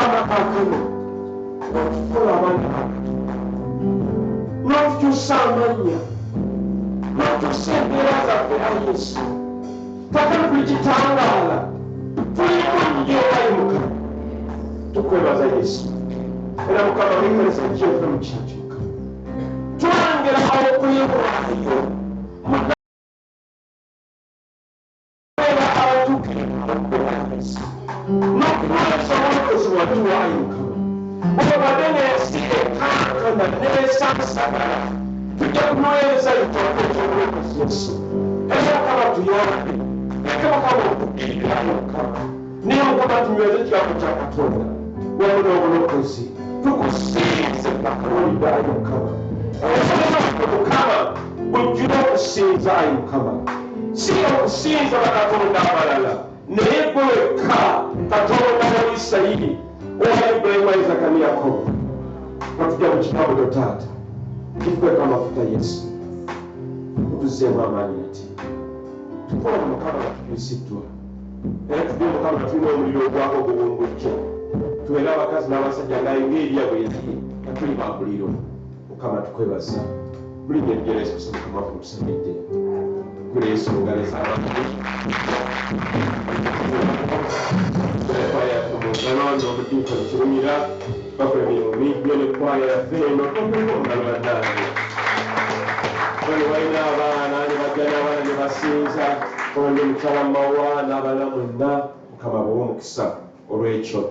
Mukama kaakano n'otufuula abaana ba Katonda, n'otukyusa amannya, n'otukyusa embeera zaffe. Ayi Yesu, kaakano tuli kitangaala, tulimu nnyo. Ayi Mukama, tukwebaza Yesu. Era Mukama, ng'ekkanisa GFM Church, Mukama, twongera okwewaayo mubeera abatuukirivu okubeera Yesu n'okuweereza obulokozi watuwa. Ayi Mukama, obadde ng'ensi ekankana n'esansagala, tujja kunoyereza ekigambo eky'obulokozi Yesu. Era Mukama, tuyambe, leke Mukama okuddirira. Ayi Mukama, naye Mukama, tunyweze ekigambo kya Katonda wamu n'obulokozi, tukusinze paka lwolidda. Ayi Mukama, obusobozi Mukama bujjule okusinza. Ayi Mukama, si okusinza bakatonda abalala, naye gwe wekka Katonda wa Isirayiri, owa Ibulayimu, Isaka ne Yakobo. Katujja mu kigambo kyo Taata, tukweka amafuta Yesu, otuzzeemu amaanyi nate tukola. Mukama, nga tukyusiddwa, era tujje Mukama nga tulina omuliro ogwaka ogubumbujja, tubeere abakazi n'abasajja nga ng'Eriya bwe yali, nga tuli ba muliro. Mukama, tukwebaza buli nnyeri Yesu Kristo Mukama waffe mutusabidde. Kule Yesu mu ngalo ez'abantu, kwaya yaffe mu ngalo n'omudiikoni Kirumira, bakola emirimu mingi nnyo ne kwaya yaffe eno. Tompeko mu ngalo bannange. Bano balina abaana ne bajja n'abaana ne basinza ono ne mukyala Mawa n'abalala mwenna. Mukama abawe omukisa olw'ekyo.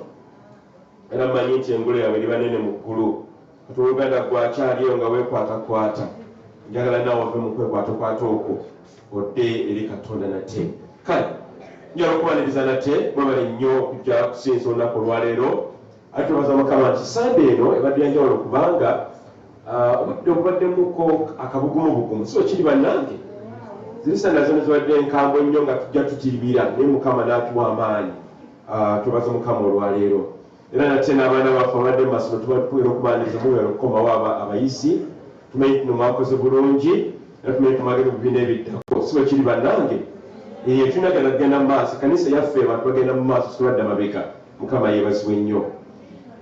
Era mmanyi nti engule yaabwe eriba nene mu ggulu. Kati oluganda gwakyaliyo nga weekwatakwata, njagala naawe ove mu kwekwatakwata okwo, odde eri Katonda nate. Kale njagala okubaniriza nate, mwebale nnyo okujja kusinza olunaku olwaleero. Ate twebaza Mukama nti Sande eno ebadde yanjawulo, kubanga obudde obubaddemuko akabugumubugumu. Si bwe kiri bannange? Ziri Sande zino zibadde nkambwe nnyo, nga tujja tutiribira, naye Mukama n'atuwa amaanyi. Twebaza Mukama olwaleero. Era nate n'abaana baffe abadde mu masomero, tuba tukwera okubaniriza, mwebale okukomawo abayizi. Tumanyi tino mwakoze bulungi, era tumanyi tumwagende mu bibiina ebiddako. Si bwe kiri bannange? Ee, tulina genda kugenda mu maaso. Ekkanisa yaffe, abantu bagenda mu maaso, situbadde mabega. Mukama yeebazibwe nnyo.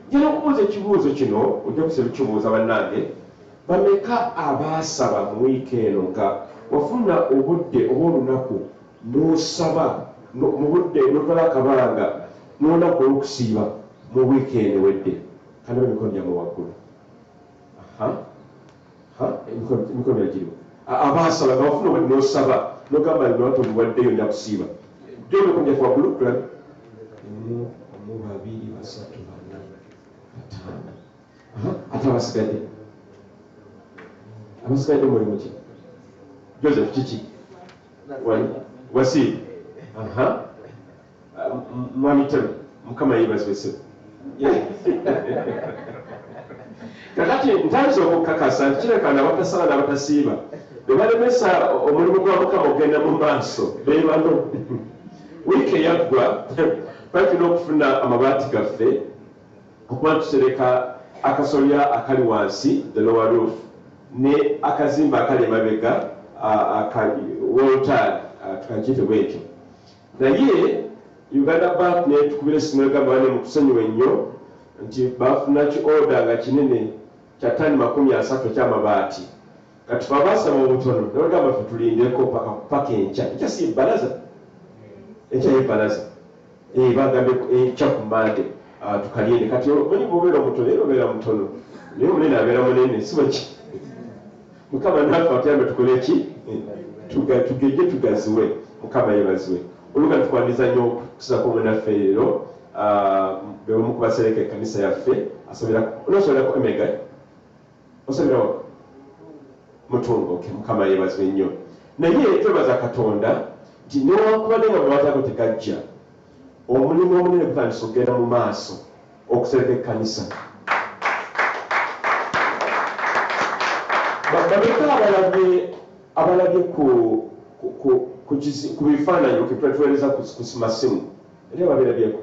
Njala okubuuza ekibuuzo kino, ojja kusa ebikibuuza bannange. Bameka abaasaba mu wiiki eno, nga wafuna obudde oba olunaku n'osaba mu budde, n'otwala akabanga n'olunaku olw'okusiiba mu wiiki eno ewedde? Kanaba emikono gyammwe waggulu. Aha, ha, emikono gyali giriwo. Abaasaba nga wafuna obudde n'osaba n'ogamba nti obuwaddeyo, nja kusiiba, gyo emikono gyaffe waggulu tulabe. Omu, omu, babiri, basatu, bana, bataano. Aha, ate abasigadde, abasigadde muli muki? Joseph, kiki wali wasiiba? Aha. Mwami Tebe, Mukama yeebazibwe ssebo. Kakati ntandise okukakasa nti kireka n'abatasaba n'abatasiiba be balemesa omulimu gwa Mukama okugenda mu maaso, be bano. Wiiki eyaggwa twali tulina okufuna amabaati gaffe okuba tusereka akasolya akali wansi, the lower roof, ne akazimba akali emabega, woltaali tukakiyite bwekyo. Naye Uganda Bank netukubira essimu, egamba, "Bane, mutusonyiwe nnyo," nti bafuna ki order nga kinene kya tani 30 ekyamabaati. Kati fe abasaba obutono nebagamba fe tulindeko paka enkya. Enkya si balaza? Enkya ye balaza. Bagambye enkya ku Mande tukalyende. Kati omanyi bwobeera omutono, era obeera mutono, naye omunene abeera munene, si bweki? Mukama naffe atuyambe, tukole ki? Tugejje, tugaziwe. Mukama yebaziwe. Oluga tukwaniriza nnyo okusako munaffe leero, bebamu kubasereka ekkanisa yaffe. Asabira, onosabirako emega, osabirawo Mutungo. Okay, Mukama yeebazibwe nnyo. Naye twebaza Katonda nti newankubadde nga mabaati ago tegajja, omulimu omunene gutandise okugenda mu maaso okusereka ekkanisa. Bameka abalabye ku bifaananyi tuweereza ku masimu? Eri ababirabyeko,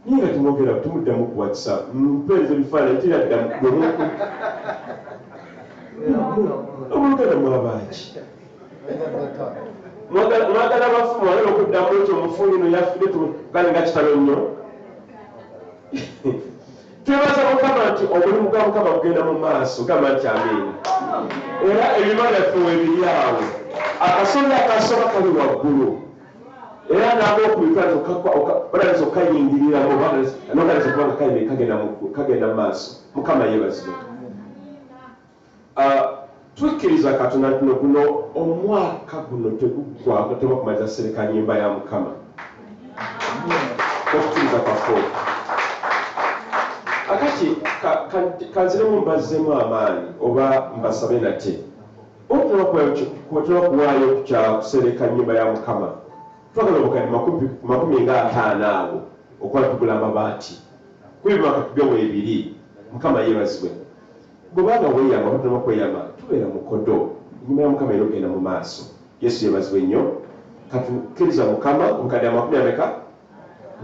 naye nga temwogera, temuddamu ku WhatsApp. Mpeereza ebifaananyi, teraddamu. Omuluganda mwabaaki? Mwagala bafu, mwagala okuddamu nti omufu ino yafudde, kale nga kitalo nnyo. Twebaza Mukama nti omulimu gwa Mukama gugenda mu maaso. Gamba nti amiina. Era ebima byaffe webiri awo, akasolya akasooka kali waggulu, era nagokubitwala okayingiriramu nokaliza kubanga kagenda mu maaso. Mukama yeebazibwe. Tukkiriza Katonda nti no guno omwaka guno teguggwako temakumaliza sereka nyumba ya Mukama. Okukkiriza kwaffe okwo. Akati kanziremu mbazzemu amaanyi oba mbasabe nate. Otulina kuwaayo kya kusereka nnyumba ya Mukama. Twagala obukadde 50 awo okuba tugula amabaati. Kubibaka tubyo weebiri. Mukama yeebazibwe. Bw'obanga weeyama oba tolina kweyama, tubeera mukodo. Ennyumba ya Mukama era ogenda mu maaso. Yesu yeebazibwe nnyo. Katukkiriza Mukama obukadde amakumi ameka?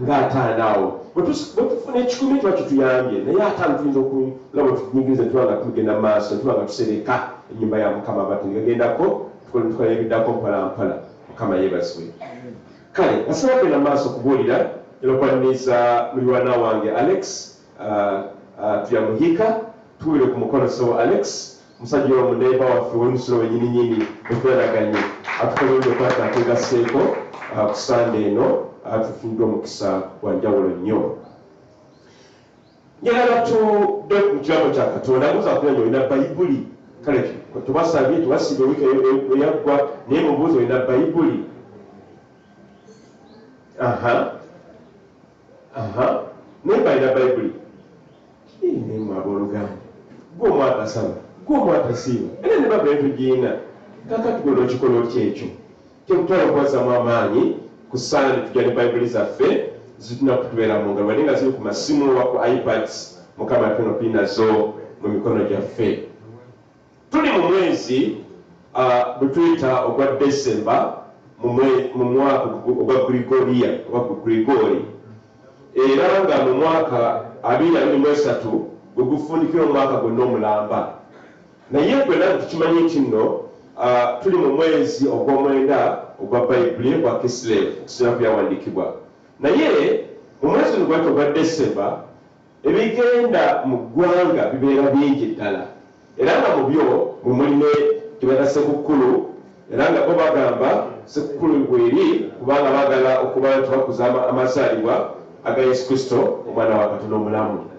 Nga 50 awo. Bwe tufuna 100 kiba kituyambye, naye 50 tuyinza okulaba bwe tunyigiriza tuba nga tugenda mu maaso, tuba nga tusereka ennyumba ya Mukama. Abantu ne gagendako, tukola ebiddako mpola mpola. Mukama yeebazibwe. Kale nasaba kugenda mu maaso okubuulira era okwaniriza muliraanwa wange Alex Tuyamuhika. Tuwulire ku mukono so Alex, musajja oyo muneighbour waffe w'omusulo wennyini nyini otweraganye, atukolera okwata atwegasseeko ku Sande eno. Tufunidde omukisa gwa njawulo nnyo. Njagala tudde mu kigambo kya Katonda. Muza kulanya olina Bayibuli? Kale tubasabye tubasiibye wiiki eyaggwa, naye mubuuzi, olina Bayibuli? Aha aha, naye balina Bayibuli naye abooluganda, gwe omu atasaba, gwe omu atasiiba, era ne baba tugirina. Kakati gwe n'okikola otya ekyo? Kyekutwala okubazzamu amaanyi ku Sande tujja ne Bayibuli zaffe zituna kutubeera mu ngalo, wadde nga ziri ku masimu oba ku iPads. Mukama tuno tuli nazo mu mikono gyaffe. Tuli mu mwezi bwe tuyita ogwa Desemba mu mwaka ogwa Grigoria oba Grigori, era nga mu mwaka 2023 gwe gufundikira omwaka gwonna omulamba. Naye gwe nange tukimanyi nti nno tuli mu mwezi ogw'omwenda ogwa Bayibuli ogwa Kisilevu okusinziira ku byawandiikibwa. Naye mu mwezi guno gwayita ogwa Desemba, ebigenda mu ggwanga bibeera bingi ddala, era nga mu byo mwe muli ne kye Sekukkulu, era nga bo bagamba Sekukkulu bweri kubanga baagala okuba nti bakuza amazaalibwa aga Yesu Kristo, omwana wa Katonda omulamu.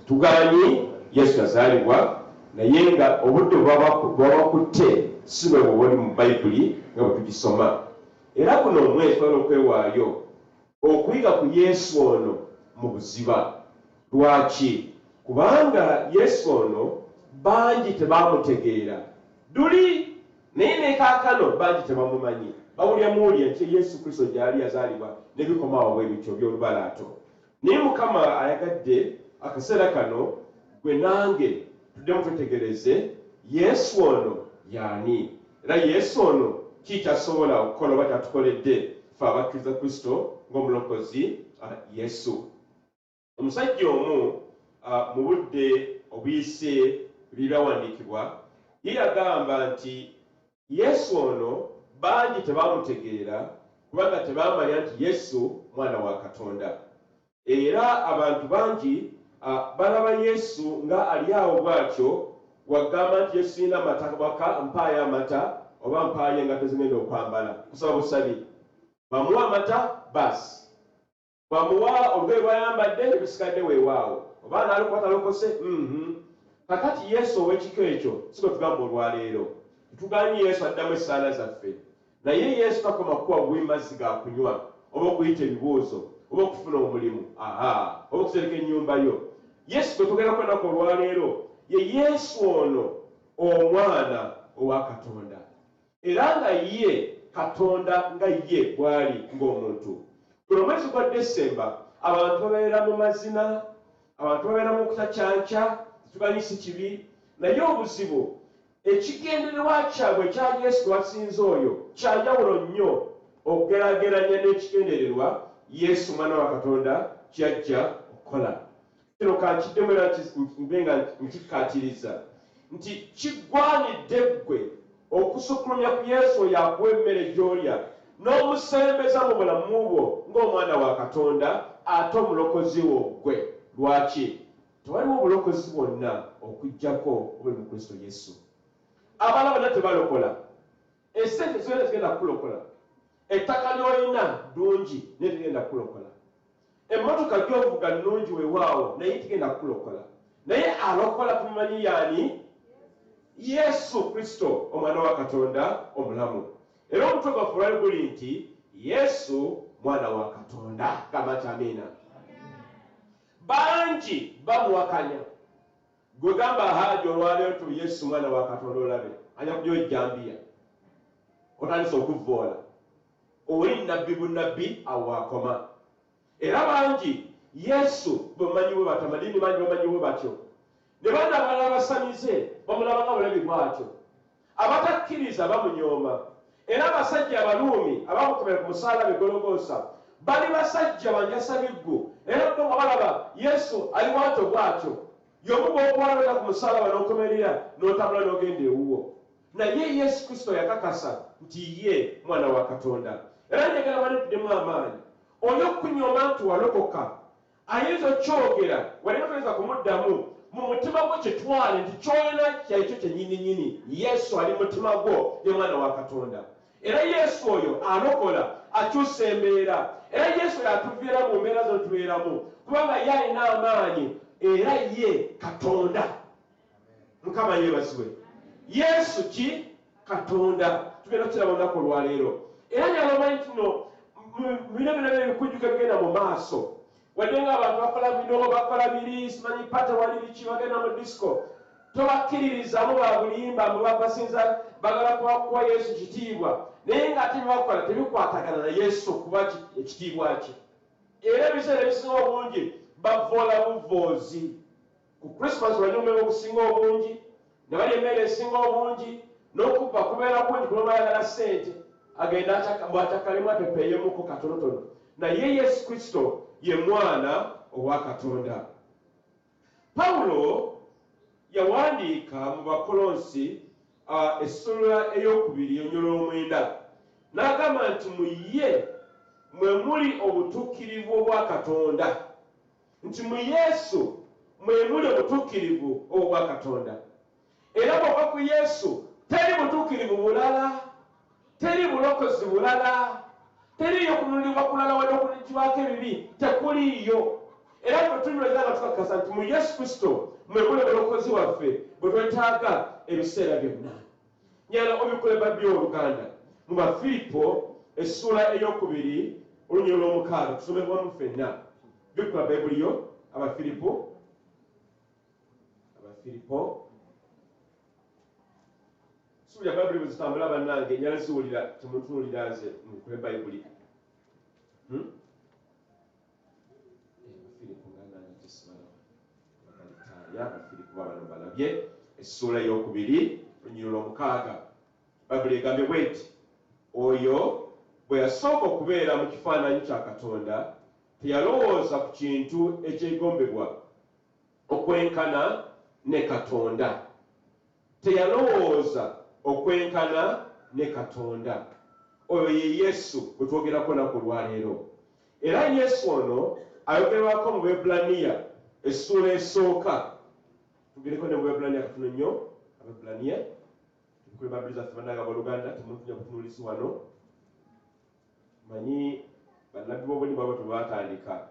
Tugaanyi Yesu yazaalibwa, naye nga obudde bwabakutte si bwe bwe buli mu Bayibuli nga bwe tugisoma. Era guno omwezi twagala okwewaayo okuyiga ku Yesu ono mu buziba. Lwaki? Kubanga Yesu ono bangi tebamutegeera duli, naye ne kaakano bangi tebamumanyi. Bawulya muwulya nti Yesu Kristo gyali yazaalibwa ne bikoma awo bwe bityo by'olubalaato. Naye Mukama ayagadde akaseera kano gwe nange tuddemu twetegereze Yesu ono y'ani, era Yesu ono ki kyasobola okukola oba kyatukoledde ffe abakkiriza Kristo ng'omulokozi Yesu. Omusajja omu mu budde obuyise ebyawandiikibwa ye yagamba nti Yesu ono bangi tebamutegeera kubanga tebamanya nti Yesu mwana wa Katonda. Era abantu bangi balaba Yesu nga ali awo bw'atyo, wagamba nti Yesu yina amata waka, mpaayo amata oba mpaayo engatto zigenda okwambala. Kusaba busabi, bamuwa amata baasi, bamuwa olugoye lwayambadde, ebisigadde weewaawo oba nalokoka talokose. Kakati Yesu ow'ekika ekyo si gwe tugamba olwaleero. Tugaanyi Yesu addamu essaala zaffe, naye Yesu takoma kukuwa buwi mazzi ga kunywa oba okuyita ebibuuzo oba okufuna omulimu aha oba okusereka ennyumba yo. Yesu gwe tugerako ennaku olwaleero ye Yesu ono omwana owa Katonda, era nga ye Katonda nga ye bw'ali ng'omuntu. Guno omwezi gwa Desemba abantu babeera mu mazina, abantu babeera mu kutakyanca. Tuganyi si kibi, naye obuzibu ekigendererwa kyabwe ekya Yesu gwe basinza oyo kyanjawulo nnyo okugeraageranya n'ekigendererwa Yesu omwana wa Katonda kyajja okukola. Kino kankiddemu era mbe nga nkikkaatiriza nti kigwanidde ggwe okusukkulumya ku Yesu oyo akuwa emmere gy'olya n'omusembeza mu bulamu bwo ng'omwana wa Katonda ate omulokozi wo ggwe. Lwaki? Tewaliwo obulokozi bwonna okuggyako obuli mu Kristo Yesu. Abalala bonna tebalokola. Esente zolina tezigenda kukulokola. Ettaka ly'olina ddungi naye terigenda kukulokola. Emmotoka gy'ovuga nnungi weewaawo naye tegenda kukulokola. Naye alokola tumumanyi y'ani? Yesu Kristo, Omwana wa Katonda omulamu. Era omutwe gwaffe olwali guli nti Yesu Mwana wa Katonda. Gamba nti amiina. Bangi bamuwakanya. Gwe gamba Haaji olwaleero nti Yesu Mwana wa Katonda olabe anya kujayo ejjambiya. Otandise okuvvoola. Oli nnabbi bunnabbi awo w'akoma. Era bangi Yesu bamumanyi bwe batyo, amadiini mangi bamanyi bwe batyo. Ne bano abalala abasamize bamulaba nga bulabi bw'atyo. Abatakkiriza bamunyooma. Era abasajja Abaruumi abaamukomera ku musaalaba e Gologoosa bali basajja ba njasabiggu, era bo nga balaba Yesu ali bw'atyo bw'atyo. Y'omu bw'okuwala wena ku musaalaba n'okomerera n'otambula n'ogenda ewuwo. Naye Yesu Kristo yakakasa nti ye Mwana wa Katonda. Era njagala bane tuddemu amaanyi. Oli okukunyooma nti walokoka, ayinza okukyogera wadde nga toyinza kumuddamu, mu mutima gwo kitwale nti ky'olina kyekyo kyennyininyini. Yesu ali mu mutima gwo, ye Mwana wa Katonda. Era Yesu oyo alokola, akyusa embeera. Era Yesu oyo atuviira mu mbeera zonna tubeeramu, kubanga ye alina amaanyi era ye Katonda. Mukama yeebazibwe. Yesu ki? Katonda. Tugenda kukiraba olunaku olwaleero. Era njagala omanye nti no bino byonna byonna ebikujjuko ebigenda mu maaso, wadde ng'abantu bakola bino bakola biri, simanyi pate wali biki, bagenda mu disco, tobakkiririzaamu ba bulimba mbu basinza bagala kuwa Yesu kitiibwa, naye ng'ate bye bakola tebikwatagana na Yesu kuba ekitiibwa kye. Era ebiseera ebisinga obungi bavvoola buvvoozi. Ku Christmas banywa omwenge ogusinga obungi, ne balya emmere esinga obungi, n'okubba kubeera kungi kuba bayagala ssente. Agenda mbu acakalemu apepeeyemuko katonotono. Naye Yesu Kristo ye Mwana owa Katonda. Pawulo yawandiika mu Bakolonsi essula ey'okubiri olunyiriri olw'omwenda n'agamba nti mu ye mwe muli obutuukirivu obwa Katonda. Nti mu Yesu mwe muli obutuukirivu obwa Katonda. Era bw'ova ku Yesu teri butuukirivu bulala, teri bulokozi bulala, teriiyo kununulibwa kulala wadde okunigibwako ebibi, tekuliiyo. Era ffe tunyweza nga tukakasa nti mu Yesu Kristo mwe muli obulokozi bwaffe bwe twetaaga ebiseera byonna. Njagala obikkule Bayibuli yo ow'oluganda mu Bafiripo essuula ey'okubiri olunyiriri olw'omukaaga tusome wamu ffenna. Bikkula Bayibuli yo Abafiripo Abafiripo Suubira Bayibuli bwe zitambula bannange njala ziwulira temutunuulira nze mubikule Bayibuli. Hmm? Abafiripo nga nange tesibalaba. Abagalitaaya Abafiripo babano balabye essuula ey'okubiri olunyiriri olw'omukaaga. Bayibuli egambye bw'eti, Oyo bwe yasooka okubeera mu kifaananyi kya Katonda, teyalowooza ku kintu ekyegombebwa okwenkana ne Katonda. Teyalowooza okwenkana ne Katonda. Oyo ye Yesu gwe twogerako olunaku olwaleero. Era Yesu ono ayogerwako mu Bebbulaniya essuula esooka. Tugereko ne mu Bebbulaniya katono nnyo, Abebbulaniya. Tubikule Bayibuli zaffe bannange abooluganda, temuntunya butunuulizi wano. Manyi bannabbi b'obulimba bwe tebaatandika.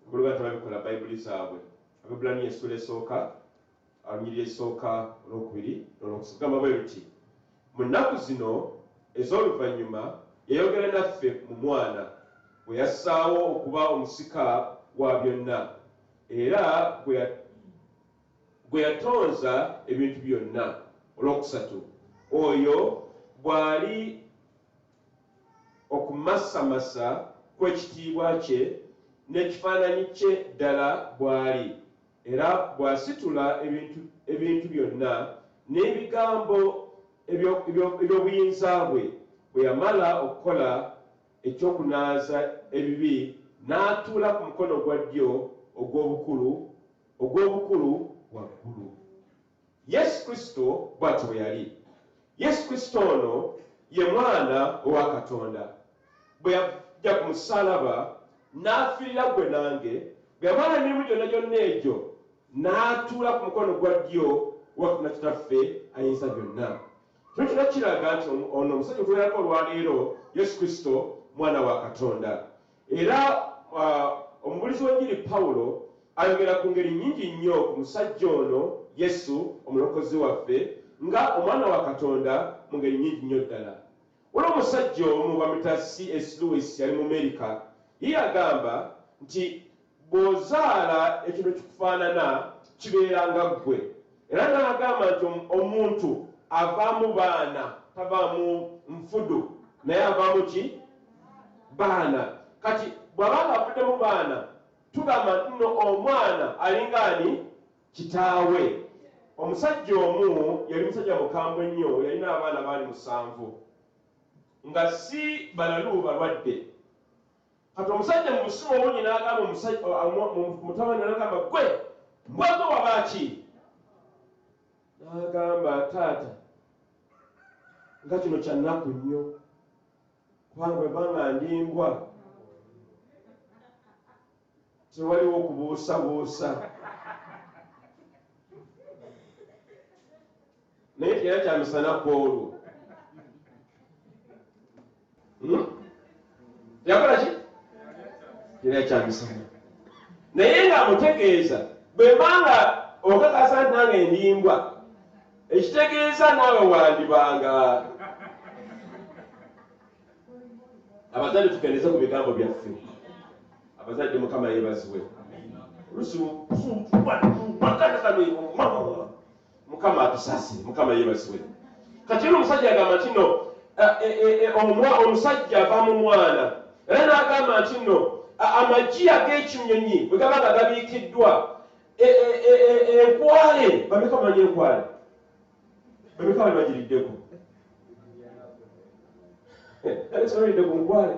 Abooluganda tebabikula Bayibuli zaabwe. Abebbulaniya essuula esooka, olunyiriri esooka, olwokubiri n'olwokusatu gamba bwe luti, Mu nnaku zino ez'oluvannyuma yayogera naffe mu Mwana, gwe yassaawo okuba omusika wa byonna, era gwe gwe yatonza ebintu byonna. Olwokusatu, oyo bw'ali okumasamasa kw'ekitiibwa kye n'ekifaananyi kye ddala bw'ali, era bw'asitula ebintu ebintu byonna n'ebigambo eby'obuyinza bwe, bwe yamala okukola eky'okunaaza ebibi, n'atuula ku mukono ogwa ddyo ogw'obukulu ogw'obukulu waggulu. Yesu Kristo bw'atyo bwe yali. Yesu Kristo ono ye Mwana owa Katonda. Bwe yajja ku musaalaba n'afiirira ggwe nange, Bwe yamala emirimu gyonna gyonna egyo, n'atuula ku mukono gwa ddyo wa Katonda Kitaffe ayinza byonna. Kino kyonna kiraga nti ono omusajja gwe olwaleero, Yesu Kristo, mwana wa Katonda. Era omubuulizi w'enjiri Pawulo ayogera ku ngeri nnyingi nnyo ku musajja ono Yesu omulokozi waffe nga omwana wa Katonda mu ngeri nnyingi nnyo ddala. Waliwo omusajja omu bamuyita C.S. Lewis, yali mu Amerika. Ye yagamba nti bw'ozaala ekintu ekikufaanana kibeera nga ggwe. Era n'agamba nti omuntu avaamu baana, tavaamu nfudu, naye avaamu ki? Baana. Kati bw'aba nga avuddemu baana, tugamba nti nno omwana alinga ani? Kitaawe. Omusajja omu yali musajja mukambwe nnyo, yalina abaana baali 7 nga si balalu, balwadde. Kati omusajja mu busungu obungi n'agamba mutabani, n'agamba, "Gwe mbwa gwe, wabaaki?" N'agamba, "Taata, nga kino kya nnaku nnyo, kubanga bwe banga ndi mbwa tewaliwo kubuusabuusa." Naye teyali kyamisana ku olwo. Yakola ki? Teyali kyamisana, naye ng'amutegeeza bwe mbanga okakasa nti nange ndi mbwa, ekitegeeza naawe wandibanga. Abazadde, tukendeze ku bigambo byaffe. Abazadde, Mukama yeebazibwe. Oluusi Mukama atusaasire. Mukama yeebazibwe. Kati era omusajja agamba nti no omusajja ava mu mwana. Era n'agamba nti no amagi ag'ekinyonyi bwe gaba nga gabiikiddwa enkwale, bameka bamanyi enkwale? Bameka bali bagiriddeko? Alex, ku nkwale?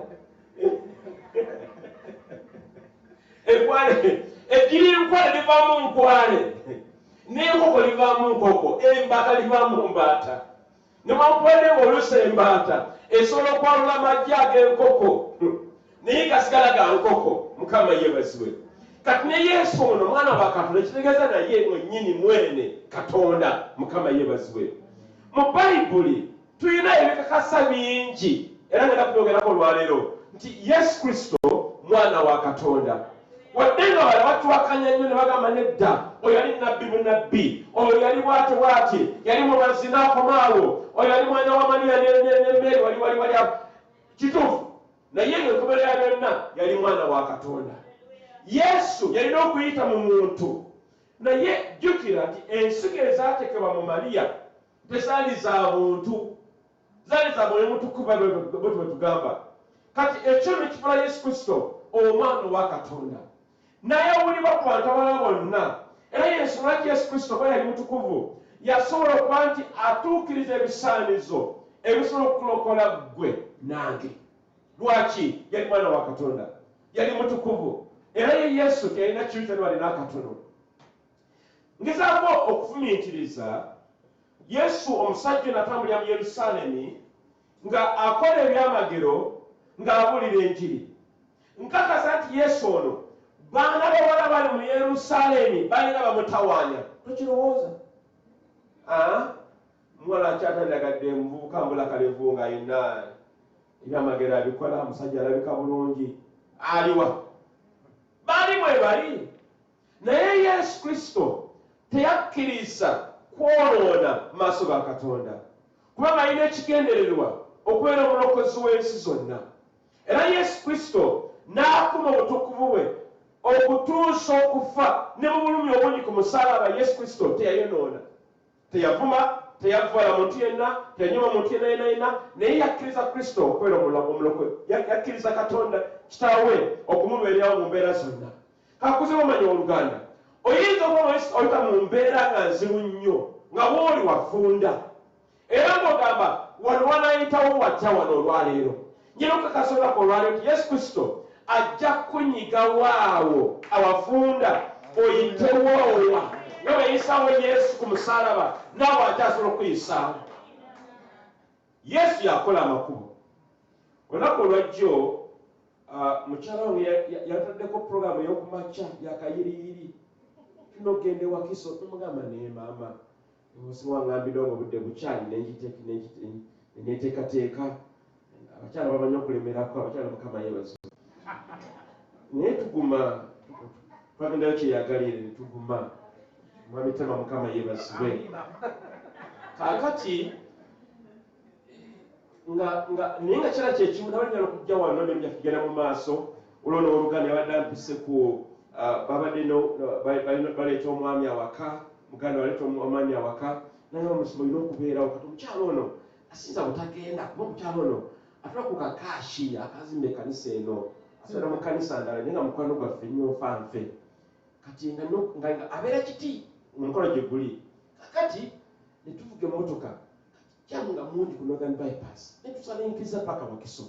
Enkwale, eggi ly'enkwale livaamu nkwale, n'enkoko livaamu nkoko, embaata livaamu mbaata. Newankubadde ng'oluusi embaata esobola okwalula amagi ag'enkoko, naye gasigala ga nkoko. Mukama yeebazibwe. Kati ne Yesu ono mwana wa Katonda, ekitegeeza naye mwennyini mwene Katonda. Mukama yeebazibwe. Mu Bayibuli tulina ebikakasa bingi, era ngenda kubyogerako olwaleero, nti Yesu Kristo mwana wa Katonda, wadde nga bala batuwakanya nnyo ne bagamba, "Nedda, oyo yali nabbi bunabbi, oyo yali bwati bwati, yali mubazi n'akomaawo, oyo yali mwana wa Mariya ne Mary." Wali wali wali kituufu, naye ng'enkomerero ya byonna yali mwana wa Katonda. Yesu yalina okuyita mu muntu, naye jjukira nti ensigo ezaatekebwa mu Mariya tezaali za buntu, zaali za Mwoyo Mutukuvu, bwe bwe tugamba. Kati ekyo ne kifuula Yesu Kristo omwana owa Katonda, n'ayawulibwa ku bantu abalala bonna. Era yensonga lwaki Yesu Kristo, kuba yali mutukuvu, yasobola okuba nti atuukiriza ebisaanizo ebisobola okukulokola ggwe nange. Lwaki? Yali mwana wa Katonda, yali mutukuvu, era ye Yesu teyalina kibi kyonna wadde n'akatono. Ngezaako okufumiitiriza Yesu omusajja ono atambulira mu Yerusaalemi nga akola ebyamagero, ng'abuulira enjiri. Nkakasa nti Yesu ono baana bawala bali mu Yerusaalemi balina bamutawaanya. Tokirowooza? Muwala akyatandiragadde, muvubuka mbula kalevu, ng'ayina ebyamagero abikola, musajja alabika bulungi, aliwa? Bali mwe bali, naye Yesu Kristo teyakkiriza kwonoona maaso ga Katonda, kubanga alina ekigendererwa okubeera omulokozi w'ensi zonna. Era Yesu Kristo n'akuma obutukuvu bwe okutuusa okufa, ne mu bulumi obungi ku musaalaba Yesu Kristo teyayonoona, teyavuma, teyavvala muntu yenna, teyanyoma muntu yenna yenna yenna, naye yakkiriza Kristo okubeera omulokozi, yakkiriza Katonda Kitaawe okumubeererawo mu mbeera zonna. Kakuze mumanya oluganda, oyinza okuba oyita mu mbeera nga nzibu nnyo, nga bw'oli wafunda, era ng'ogamba, "Wano wanaayitawo watya wano olwaleero?" Nyina okukakasa olunaku olwaleero nti Yesu Kristo ajja kukunyigawo awo awafunda oyitewoowa. Nga bwe yayisaawo Yesu ku musaalaba, naawe ate asobola okukuyisaawo. Yesu yakola amakubo. Olunaku olwajjo Mukyala wange yataddeko puroguramu ey'okumakya yakayiriyiri, tulina okugenda e Wakiso. Nomugamba, "Naye maama, siwangambidde nga obudde bukyali." Neteekateeka. Abakyala bamanyi okulemerako, abakyala Mukama yebaza, naye tuguma. Twagendayo kyeyagalire netuguma. Mwami Tema, Mukama yeebazibwe. Kaakati nga nga naye nga kyala kyekimu nabalingala okujja wano nebijja kugenda mu maaso. Olwo n'oluganda yabadde ampise ku babadde baleeta omwami awaka, muganda baleeta omwami awaka, naye omusimo olina okubeerawo. Kati omukyalo ono asinza butagenda, kuba omukyalo ono atula ku kakaashi akazimba ekkanisa eno, asobola mu kkanisa ndala, naye nga mukwano gwaffe nnyo nfanfe. Kati nga abeera kiti omukono gye guli. Kakati ne tuvuga emmotoka, jam nga mungi ku Northern Bypass, ne tusalinkiriza paka Wakiso.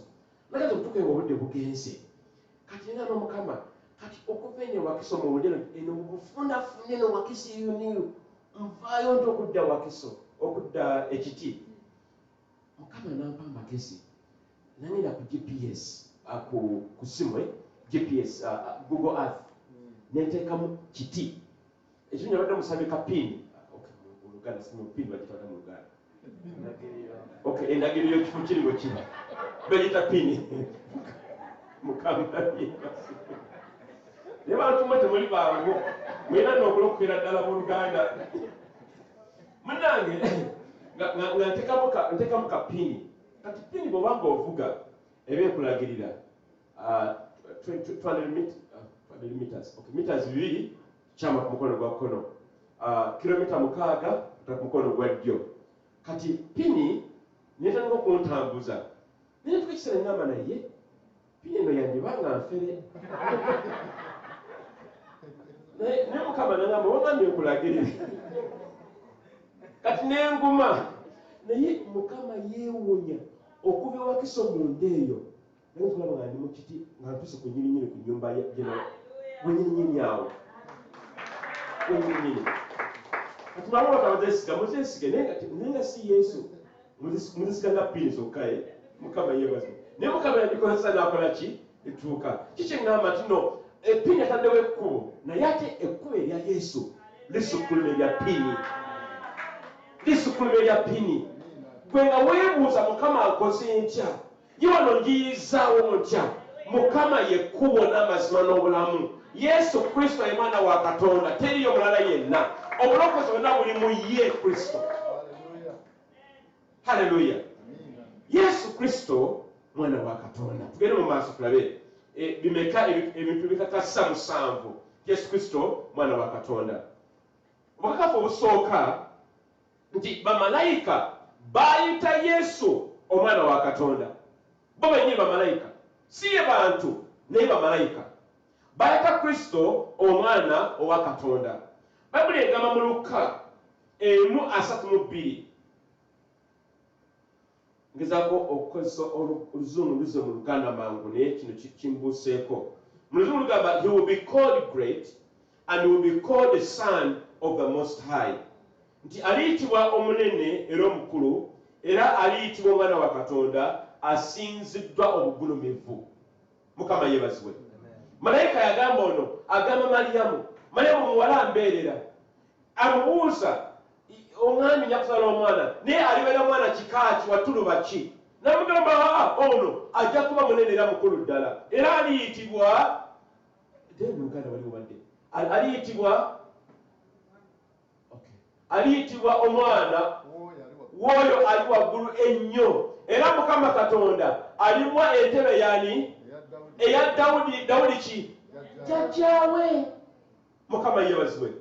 Nageza okutuuka nga obudde bugenze. Kati nengamba, "Mukama, kati okuva eno Wakiso mu budde eno mu bufundafunda eno Wakiso yuniyu, nvaayo nti okudda Wakiso, okudda ekiti?" Mukama nampa amagezi, nangenda ku GPS, ku simu, GPS, Google Earth, nenteekamu kiti ekyo. Nyabadde musabye ka PIN. Okay, mu Luganda simu PIN bagitwala mu Luganda. Okay, endagiriro y'ekifo kiri bwe kiba bagiyita PIN. Mukama yeebazibwe. Naye bantu mwe temuli bangu, mulina n'okulokera ddala mu Luganda. Munange, nga nteekamu ka PIN. Kati PIN bw'oba ng'ovuga eba ekulagirira 200 200 meters, okay, meters 2 kyama ku mukono gwa kkono, kilomita 6 kuta ku mukono gwa ddyo. Kati PIN netandika okuntambuza, naye tuka ekiseera ngamba, "Naye PIN eno yandiba nga nfere." Naye Mukama nagamba, "Wagambye nkulagirire." Kati nenguma, naye Mukama yeewuunya okuva ewakiso munda eyo, naye nkulaba nga ndi mu kiti, nga ntuuse ku nyininyini ku nyumba wenyininyini awo wenyininyini. Kati mwaba batabazesiga, muzesige, naye nga si Yesu. Muzisiga nga PIN zokka. E Mukama yeebazibwe. Naye Mukama yagikozesa n'akola ki? Etuuka. Kikyeŋŋamba nti no ePIN yataddewo ekkubo, naye ate ekkubo erya Yesu lisukkuluma erya PIN, lisukkuluma erya PIN. Gwe nga weebuuza, "Mukama, nkoze ntya? Ye wano njiyizaawo ntya?" Mukama ye kkubo n'amazima n'obulamu. Yesu Kristo ye mwana wa Katonda, teriyo mulala yenna. Obulokozi bwonna buli mu ye Kristo. Haleluya! Yesu Kristo mwana wa Katonda. Tugende mu maaso tulabe bimeka ebintu bikakasa musanvu Yesu Kristo mwana wa Katonda. Obukakafu obusooka nti bamalayika bayita Yesu omwana wa Katonda. Bo bennyini bamalayika, si ye bantu, naye bamalayika bayita Kristo omwana owa Katonda. Bayibuli egamba mu Lukka 1:32. Ngezaako okukozesa oluzungu luze mu Luganda mangu, naye kino kimbuuseeko. Mu luzungu lugamba, "He will be called great and he will be called the Son of the Most High," nti aliyitibwa omunene era omukulu, era aliyitibwa omwana wa Katonda asinziddwa obugulumivu. Mukama yeebazibwe. Malayika yagamba ono, agamba Maliyamu, Maliyamu muwala mbeerera, amubuuza, "Omwami nja kuzaala omwana, naye alibeera mwana kikaaki, watuluba ki?" Namugamba, "Aa, ono ajja kuba munene era mukulu ddala, era aliyitibwa," mu Luganda waliwo badde, aliyitibwa, okay, aliyitibwa omwana w'oyo ali waggulu ennyo, era Mukama Katonda alimuwa entebe yani eya Dawudi. Dawudi ki? Jjajjaawe. Mukama yeebazibwe.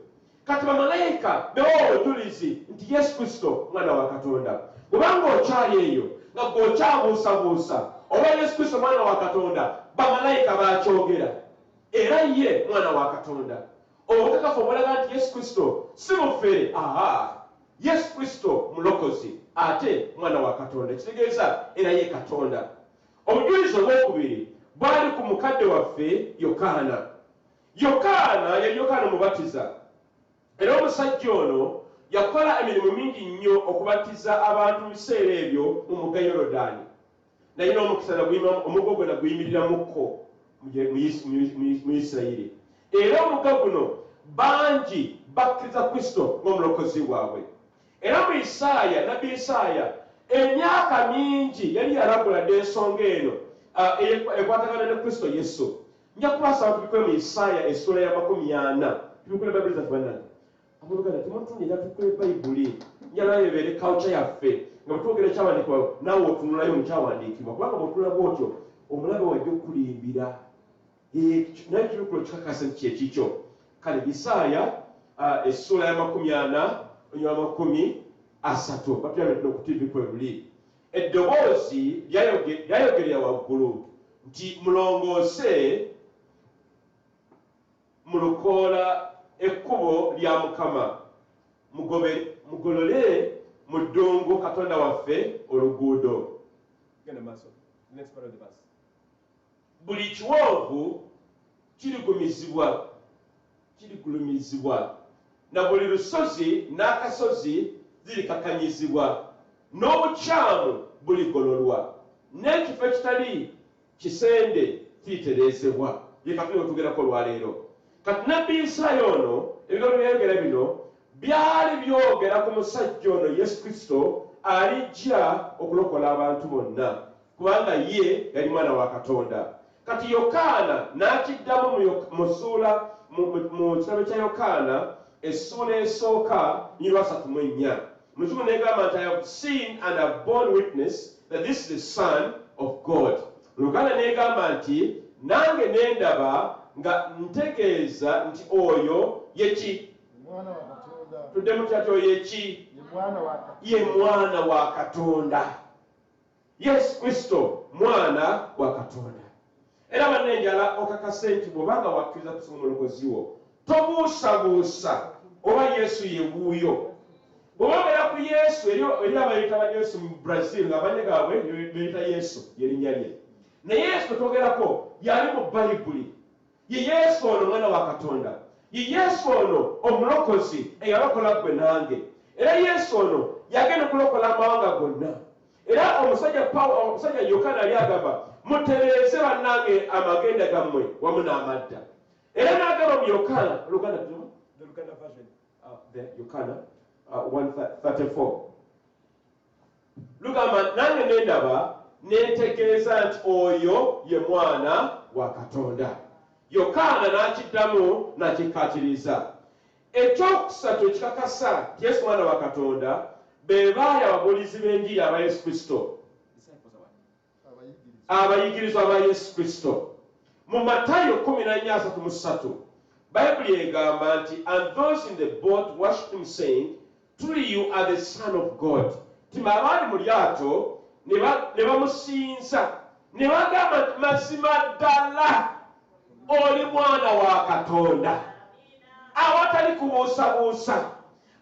Kati bamalayika bewa obujulizi nti Yesu Kristo mwana wa Katonda. Bwebanga okyali eyo nga gwe okyabuusabuusa oba Yesu Kristo mwana wa Katonda, bamalayika bakyogera, era ye mwana wa Katonda. Obukakafu obulaga nti Yesu Kristo si mufere, aha, Yesu Kristo mulokozi ate mwana wa Katonda, ekitegeeza era ye Katonda. Obujulizi obwokubiri bwali ku mukadde waffe Yokaana. Yokaana yali Yokaana Omubatiza, era omusajja ono yakola emirimu mingi nnyo okubatiza abantu mu biseera ebyo mu mugga Yorodaani. Nalina omukisa, omuggo gwe naguyimiriramuko. mu Isirayiri. Era omugga guno bangi bakkiriza Kristo ng'omulokozi waabwe. Era mu Isaaya, nabbi Isaaya emyaka mingi yali yalagula dda ensonga eno ekwatagana ne Kristo Yesu. Nja kubasaba tubikule mu Isaaya essuula ya 40. Tubikule Bayibuli zaffe, bannange. Abooluganda, temutunya, njagala tubikule Bayibuli. Njagala ebeere culture yaffe nga bwe twogera ekyawandiikibwa, naawe otunulayo mu kyawandiikibwa, kubanga bw'otunula bw'otyo omulabe wajja okukulimbira. Naye kibikulo kikakase nti kyekikyo. Kale Isaaya essuula ya 40 onywa 30, batuyambe tuno ku TV kwe luli. Eddoboozi lyayogerera waggulu nti, "Mulongoose mu lukoola ekkubo lya Mukama, mugolole mu ddungu Katonda waffe oluguudo." Genda maaso. Next part of the verse. Buli kiwonvu kirigumizibwa, kirigulumizibwa, na buli lusozi n'akasozi zirikakanyizibwa, n'obukyamu buligololwa, n'ekifo ekitali kisende kiritereezebwa. Ye Katonda wetugerako olwaleero. Kati nabbi Isaaya ono ebigambo byayogera bino byali byogera ku musajja ono Yesu Kristo alijja okulokola abantu bonna, kubanga ye yali mwana wa Katonda. Kati Yokaana n'akiddamu mu ssuula mu kitabo kya Yokaana essuula esooka 34, Muzungu negamba nti, "I have seen and have borne witness that this is the Son of God." Luganda negamba nti, "Nange nendaba nga ntegeeza nti oyo yeki." Mwana wa Katonda. Tuddemu kyati, oyo yeki? Ye mwana wa Katonda. Ye mwana wa Katonda. Yesu Kristo mwana wa Katonda. Era bannenjala okakase nti bw'obanga wakkiriza kusoma omulokozi wo, tobuusabuusa oba Yesu ye wuuyo. Bw'oba obeera ku Yesu, eri abayita ba Yesu mu Brazil nga amannya gaabwe beyita Yesu, yerinnya lye, naye Yesu twogerako yali mu Bayibuli. Ye Yesu ono omwana wa Katonda, ye Yesu ono omulokozi eyalokola ggwe nange, era Yesu ono yagenda okulokola amawanga gonna. Era omusajja Pawulo, omusajja Yokaana yali agamba, "Mutereeze bannange amagenda gammwe wamu n'amadda." Era n'agamba mu Yokaana Luganda, the Luganda version, the Yokaana 134 lugamba, "Nange nendaba nentegeeza nti oyo ye mwana wa Katonda." Yokaana n'akiddamu n'akikkaatiriza. Ekyokusatu ekikakasa nti Yesu mwana wa Katonda, be baali ababuulizi b'enjiri aba Yesu Kristo, Abayigirizwa. Abayigirizwa ba Yesu Kristo. Mu Matayo 14:33 Bayibuli egamba nti, "And those in the boat worshiped him, saying, 'Truly you are the Son of God.'" Tima abaali mu lyato ne bamusinza ne bagamba nti, "Mazima ddala oli mwana wa Katonda." Awatali kubuusabuusa,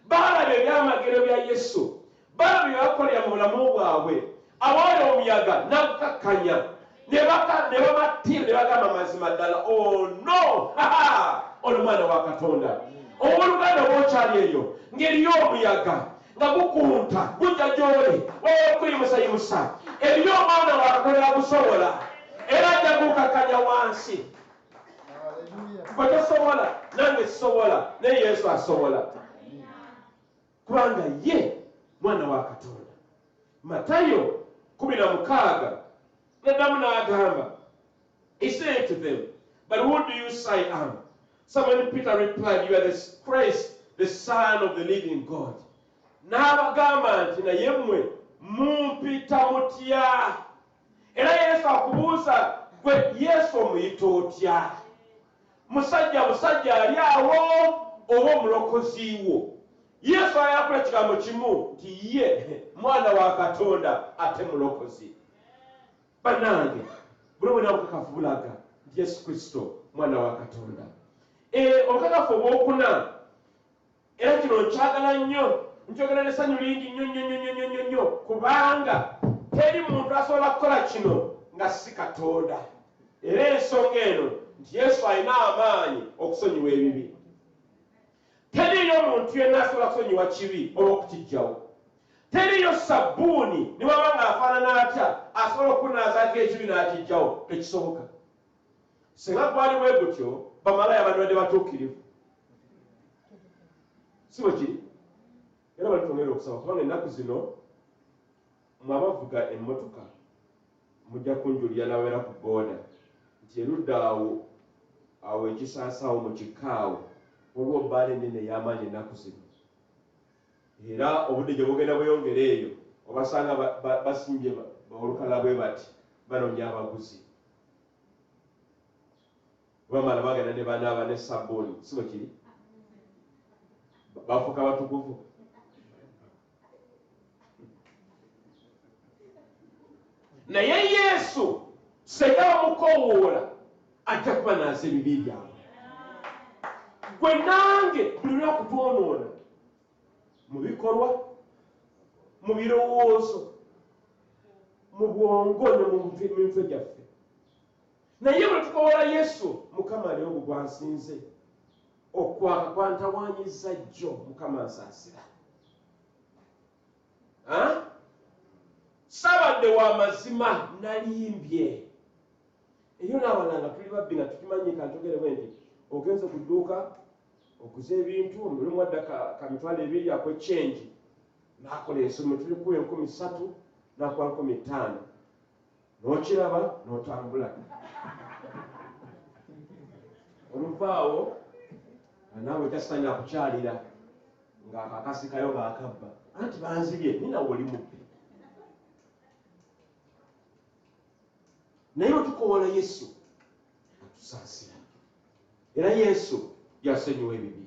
baalaba ebyamagero bya Yesu, balaba bye bakolera mu bulamu bwabwe. Awaali omuyaga n'agukakkanya, ne bamatira ne bagamba, "Mazima ddala ono ono mwana wa Katonda." Owooluganda, oba okyali eyo ng'eriyo omuyaga nga gukunta gujja gy'oli okuyimusayimusa, eriyo omwana wa Katonda agusobola era ajja gukakkanya wansi. Hallelujah. Gwe tosobola, nange sisobola, naye Yesu asobola, kubanga ye mwana wa Katonda. Matayo 16 naddamu n'agamba, he said to them, "But who do you say I am?" Simon Peter replied, "You are the Christ, the Son of the living God." N'abagamba nti, "Naye mmwe mumpita mutya?" Era Yesu akubuuza, gwe Yesu omuyita otya? Musajja musajja ali awo oba omulokozi wo? Yesu ayakula ekigambo kimu nti ye mwana wa Katonda ate mulokozi. Bannange, buli bwena obukakafu bulaga nti Yesu Kristo mwana wa Katonda. Obukakafu obwokuna, era kino nkyagala nnyo, nkyogera n'essanyu lingi nnyo nnyo nnyo nnyo nnyo nnyo, kubanga teri muntu asobola kukola kino nga si Katonda. Era ensonga eno nti Yesu alina amaanyi okusonyiwa ebibi. Teriyo muntu yenna asobola kusonyiwa kibi oba okukiggyawo. Teriyo sabbuuni ne waba ng'afaanana atya asobola okunaazaako ekibi n'akiggyawo. Tekisoboka. Singa gwali bwe gutyo, bamalaaya bandibadde batuukirivu, si bwe kiri? Era bali twongere okusaba, kubanga ennaku zino mwe abavuga emmotoka mujja kunjulira n'ababeera ku booda nti erudda awo awo ekisaasawo mu kikaawo waliwo bbaala ennene ey'amaanyi ennaku zino. Era obudde gye bugenda bweyongera eyo obasanga basimbye olukalala bwe bati banoonya abaguzi. Bamala bagenda ne banaaba ne sabbuuni, si bwe kiri? Bafuuka batukuvu. Naye Yesu senga bamukoowoola ajja kubanaaza ebibi byabwe. Gwe nange buli lunaku twonoona mu bikolwa, mu birowoozo, mu bwongo ne mu mitwe gyaffe. Naye bwe tukowoola Yesu, Mukama ali ogwo gwansinze okwaka kwantawaanyizza jjo, Mukama nsaasira. Saabadde wa mazima, nalimbye. Eyo n'abalala nga tuli babbi nga tukimanyi. Kanjogere bwe nti, ogenze ku dduuka oguze ebintu, olumu wadda ka 20,000 akwe change, n'akola ensomi tuli kuwa 3,000, n'akuwa 5,000, n'okiraba n'otambula. Oluvaawo naawe kyasitanya akukyalira ng'akakasikayo ng'akabba, anti banzibye nina woli mubbi. Naye bwe tukowoola Yesu atusaasira, era Yesu yasonyiwa ebibi.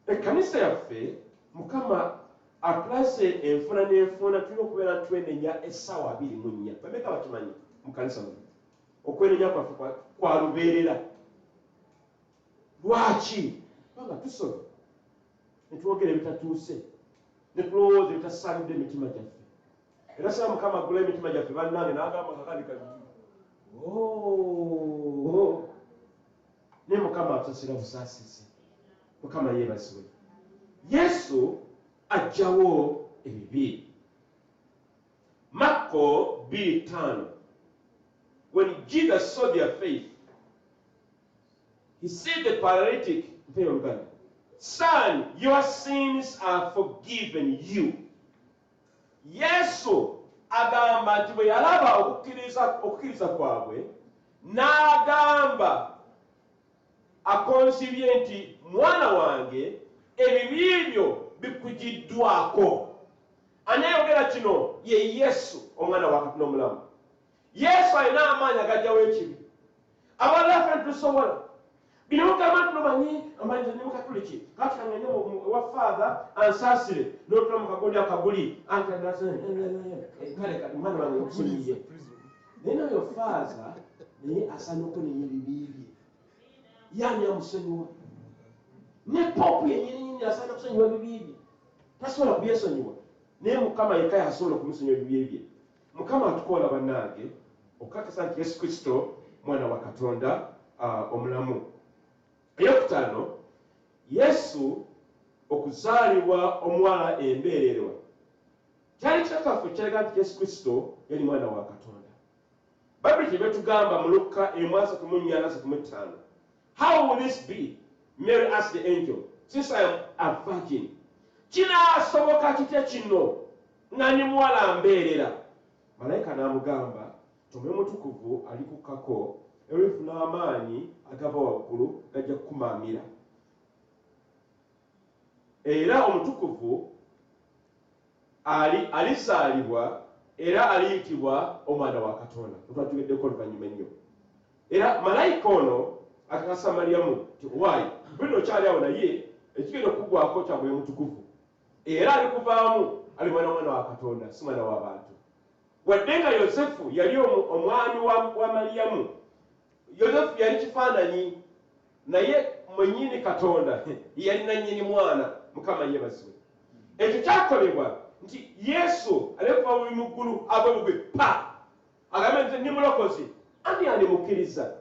Ekkanisa yaffe Mukama atulaze enfuna n'enfuna. Tulina okubeera twenenya essaawa 24. Bameka bakimanyi mu kanisa muno okwenenya kwaffe kwa lubeerera? Lwaki? Kubanga tusobe ne twogera ebitatuuse ne tulowooza ebitasaanidde emitima gyaffe. Era saba Mukama aggula emitima gyaffe, bannange, n'agamba kakali kati, "Oh." Naye Mukama atusasira busaasizi. Mukama yeebazibwe. Yesu aggyawo ebibi. Makko 2:5. When Jesus saw their faith, he said the paralytic, mpeyo Oluganda, "Son, your sins are forgiven you." Yesu agamba nti bwe yalaba okukkiriza kwabwe, n'agamba akonsibye nti, "Mwana wange, ebibi byo bikugiddwako." Ani ayogera kino? Ye Yesu, omwana wa Katonda omulamu. Yesu alina amaanyi agajjawo ekibi. Abalala ffe tetusobola. Bino mugamba nti nomanyi amanyi ne mukatuliki, kati kangende ewa Father ansaasire, n'otula mu kagundi akaguli, anti kale kati mwana wange nkusonyiye. Naye nayo Father naye asaana okwenenya ebibi bye. Yani amusonyiwa? Ne Pope yennyininyini asaana kusonyiwa ebibi bye, tasobola kubyesonyiwa, naye Mukama yekka yasobola okumusonyiwa ebibi bye. Mukama atukola, bannange, okukakasa nti Yesu Kristo mwana wa Katonda omulamu. Eyokutaano, Yesu okuzaalibwa omuwala embeererwa kyali kikakafu kyalaga nti Yesu Kristo yali mwana wa Katonda. Bayibuli kyebetugamba mu Lukka 1:34 35, "How will this be," Mary asked the angel, "since I am a virgin?" Kinaasoboka kitya kino nga ndi muwala mbeerera? Malayika n'amugamba nti, "Omwoyo Mutukuvu alikukkako, era n'amaanyi agava waggulu gajja kukumaamira, era omutukuvu ali alizaalibwa era aliyitibwa omwana wa Katonda." Twatugeddeko oluvannyuma ennyo. Era malayika ono akakasa Mariyamu nti, "Waayi, bwino okyali awo, naye ekigenda okugwako kya Mwoyo Mutukuvu, era alikuvaamu ali mwana wa Katonda, si mwana w'abantu." Wadde nga Yosefu yali omwami wa Mariyamu, Yosefu yali kifaananyi, naye mwennyini Katonda yali nannyini mwana. Mukama yeebazibwe. Ekyo kyakolebwa nti Yesu alekuva buli mu ggulu agwe bugwe pa agambe nti, "Ndi mulokozi." Ani alimukkiriza?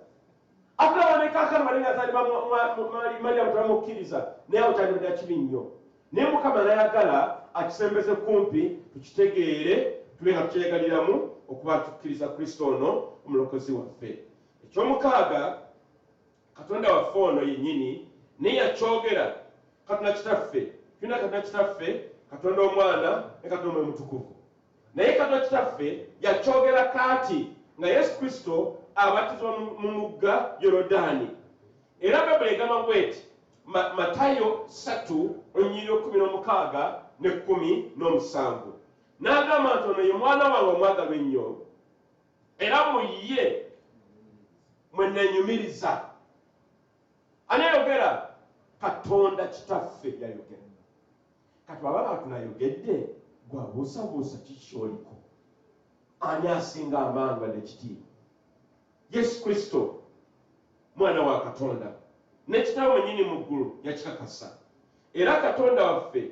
Atulaba ne kaakano bali nga azaalibwa Mariyamu tebamukkiriza, naye awo kyandibadde kibi nnyo. Naye Mukama nayagala akisembeze kumpi tukitegeere, tube nga tukyeyagaliramu okuba tukkiriza Kristo ono omulokozi waffe. Kyomukaaga, Katonda waffe ono yennyini naye yakyogera. Katonda Kitaffe, tulina Katonda Kitaffe, Katonda Omwana ne Katonda Omwoyo Mutukuvu, naye Katonda Kitaffe yakyogera kaati nga Yesu Kristo abatizibwa mu mugga Yorodaani. Era Bayibuli egamba bweti, Matayo 3 olunyiriri 16 ne 17, n'agamba nti ono ye mwana wange omwagalwa ennyo, era mu ye mwe neenyumiriza. Ani ayogera? Katonda Kitaffe yayogera. Kati bw'aba nga tunayogedde, gwabuusabuusa kiki ky'oliko? Ani asinga amaanyi wadde ekitiibwa? Yesu Kristo mwana wa Katonda, ne Kitaawe mwennyini mu ggulu yakikakasa. Era Katonda waffe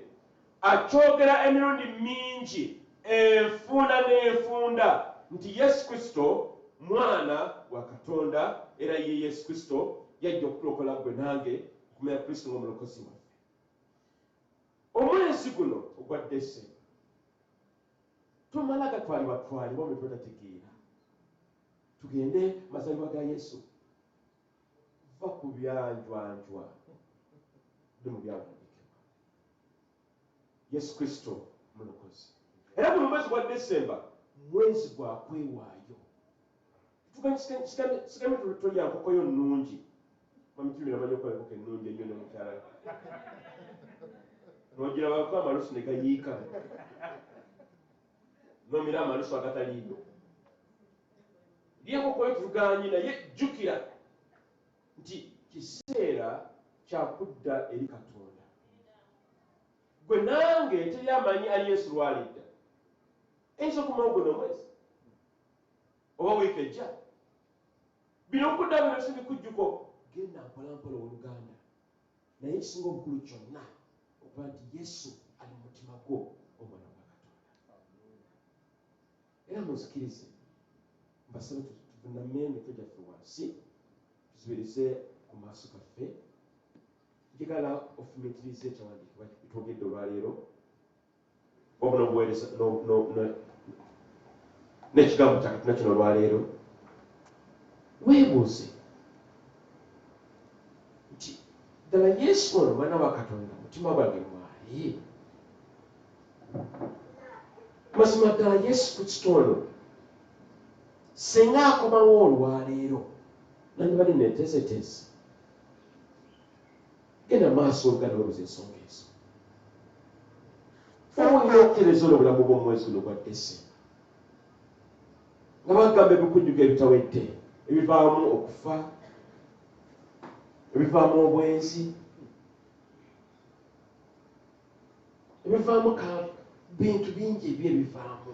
akyogera emirundi mingi enfunda n'enfunda nti Yesu Kristo mwana wa Katonda, era ye Yesu Kristo yajja okutulokola ggwe nange okumanya Kristo ng'omulokozi waffe. Omwezi guno ogwa Desemba tumala gatwalibwa twalibwa mu twetategeera, tugende mazaalibwa ga Yesu. Va ku byanjwanjwa dde mu byawandiikibwa. Yesu Kristo mulokozi. Era guno omwezi gwa Desemba mwezi gwa kwewaayo. Sigambe tolya nkoko yo nnungi. Mwami amanyi okukola enkoko ennungi ennyo ne mukyala. N'ogirabako amalusu ne gayiika. N'omira amalusu agataliiyo. Lya enkoko yo tugaanye, naye jjukira nti kiseera kya kudda eri Katonda. Gwe nange teri amanyi ali Yesu lwalidda. Eyinza okumawo guno omwezi oba wiiki ejja. Bino okudda bino si bikujjuko. Genda mpola mpola owooluganda, naye ekisinga obukulu kyonna okuba nti Yesu ali mu mutima gwo, omwana wa Katonda. Era munzikirize mbasabe tuvuname emitwe gyaffe wansi, tuzibirize ku maaso gaffe. Njagala ofumiitirize ekyawandiikibwa twogedde olwaleero obuno obuweereza n'ekigambo kya Katonda kino olwaleero. Weebuuze nti ddala Yesu ono mwana wa Katonda mutima gwange mwali? Mazima ddala Yesu Kristo ono singa akomawo olwaleero nandibadde neeteeseteese? Genda maaso oluganda, weebuuze ensonga ezo. Oba olina okutereeza olwo obulamu bw'omwezi guno gwa Desemba nga bagamba ebikujjuko ebitawedde ebivaamu okufa, ebivaamu obwenzi, ebivaamu ka bintu bingi ebi ebivaamu.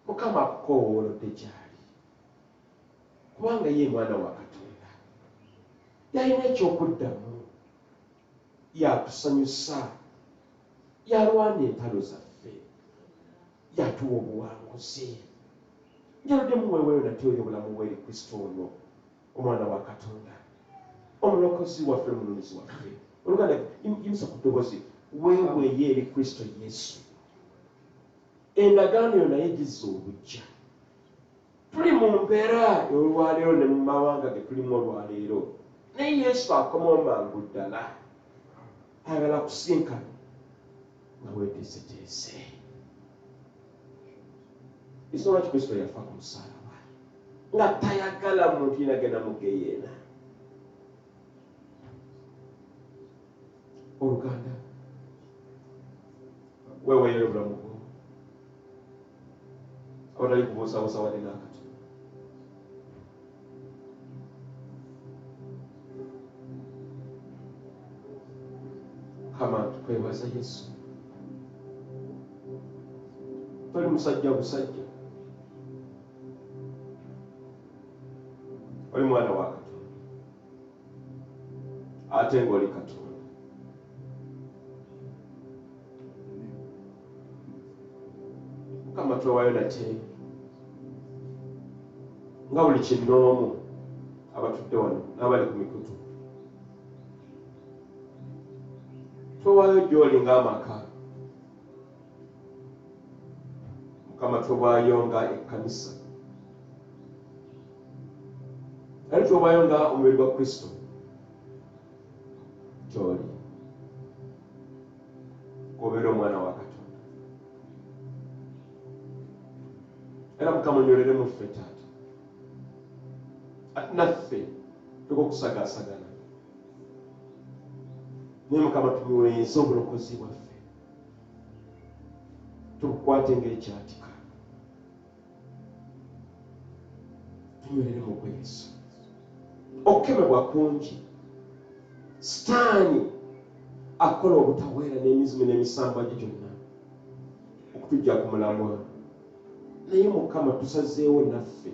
Mukama akukoowolodde gy'ali kubanga ye mwana wa Katonda, yalina ekyokuddamu, yatusanyusa, yalwana entalo zaffe, yatuwa obuwanguzi. Njaluddemu weeweeyo nate oyo obulamu bweri Kristo ono omwana wa Katonda, omulokozi waffe, omununuzi waffe. Oluganda, yimusa ku ddoboozi weeweeyo eri Kristo Yesu. Endagaano yo naye gizza obujja. Tuli mu mbeera olwaleero ne mu mawanga ge tulimu olwaleero, naye Yesu akomawo mangu ddala, ayagala kusinkana nga weeteeseteese. Ensonga lwaki Kristo yafa ku musaalaba, nga tayagala muntu yenna agenda mu geyeena. Oluganda, weeweeyo obulamu bwo awatali kubuusabuusa wadde n'akatono. Mukama, tukwebaza Yesu, toli musajja busajja, oli mwana wa Katonda ate ng'oli Katonda. Mukama, twewaayo nate nga buli kinnoomu abatudde wano n'abali ku mikutu, twewaayo gy'oli ng'amaka. Mukama, twewaayo nga ekkanisa. Ate twewaayo nga omubiri gwa Kristo gy'oli, gobeera omwana wa Katonda. Era Mukama onywerere mu ffe taata, ate naffe tuleke okusagaasagana, naye Mukama tunyweze obulokozi bwaffe, tubukwate ng'ekyatika, tunywerere mu gwe Yesu. Okukemebwa kungi, Sitaani akola obutaweera n'emizimu n'emisambwa gye gyonna okutujja ku mulamwa, naye Mukama tusazeewo naffe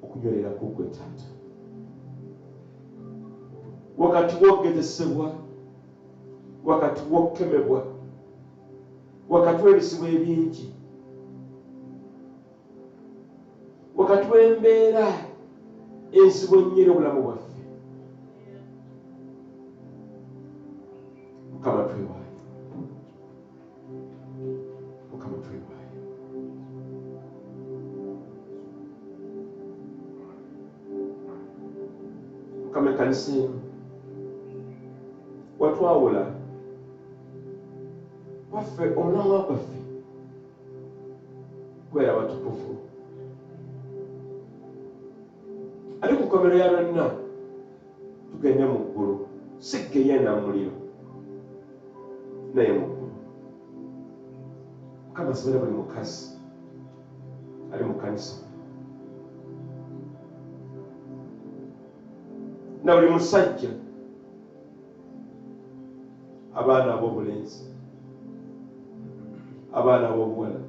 okunywerera ku ggwe taata. Wakati w'okugezesebwa, wakati w'okukemebwa, wakati w'ebizibu ebingi, wakati w'embeera enzibu ennyo eri obulamu bwaffe, Mukama twewaayo, Mukama twewaayo. Mukama ekkanisa eno watwawula waffe, omulamwa gwaffe kubeera batukuvu, ate ku nkomerero ya byonna tugende mu ggulu, si ggeyeena mu muliro naye mu ggulu. Mukama asabira buli mukazi ali mu kkanisa na buli musajja, abaana ab'obulenzi, abaana ab'obuwala,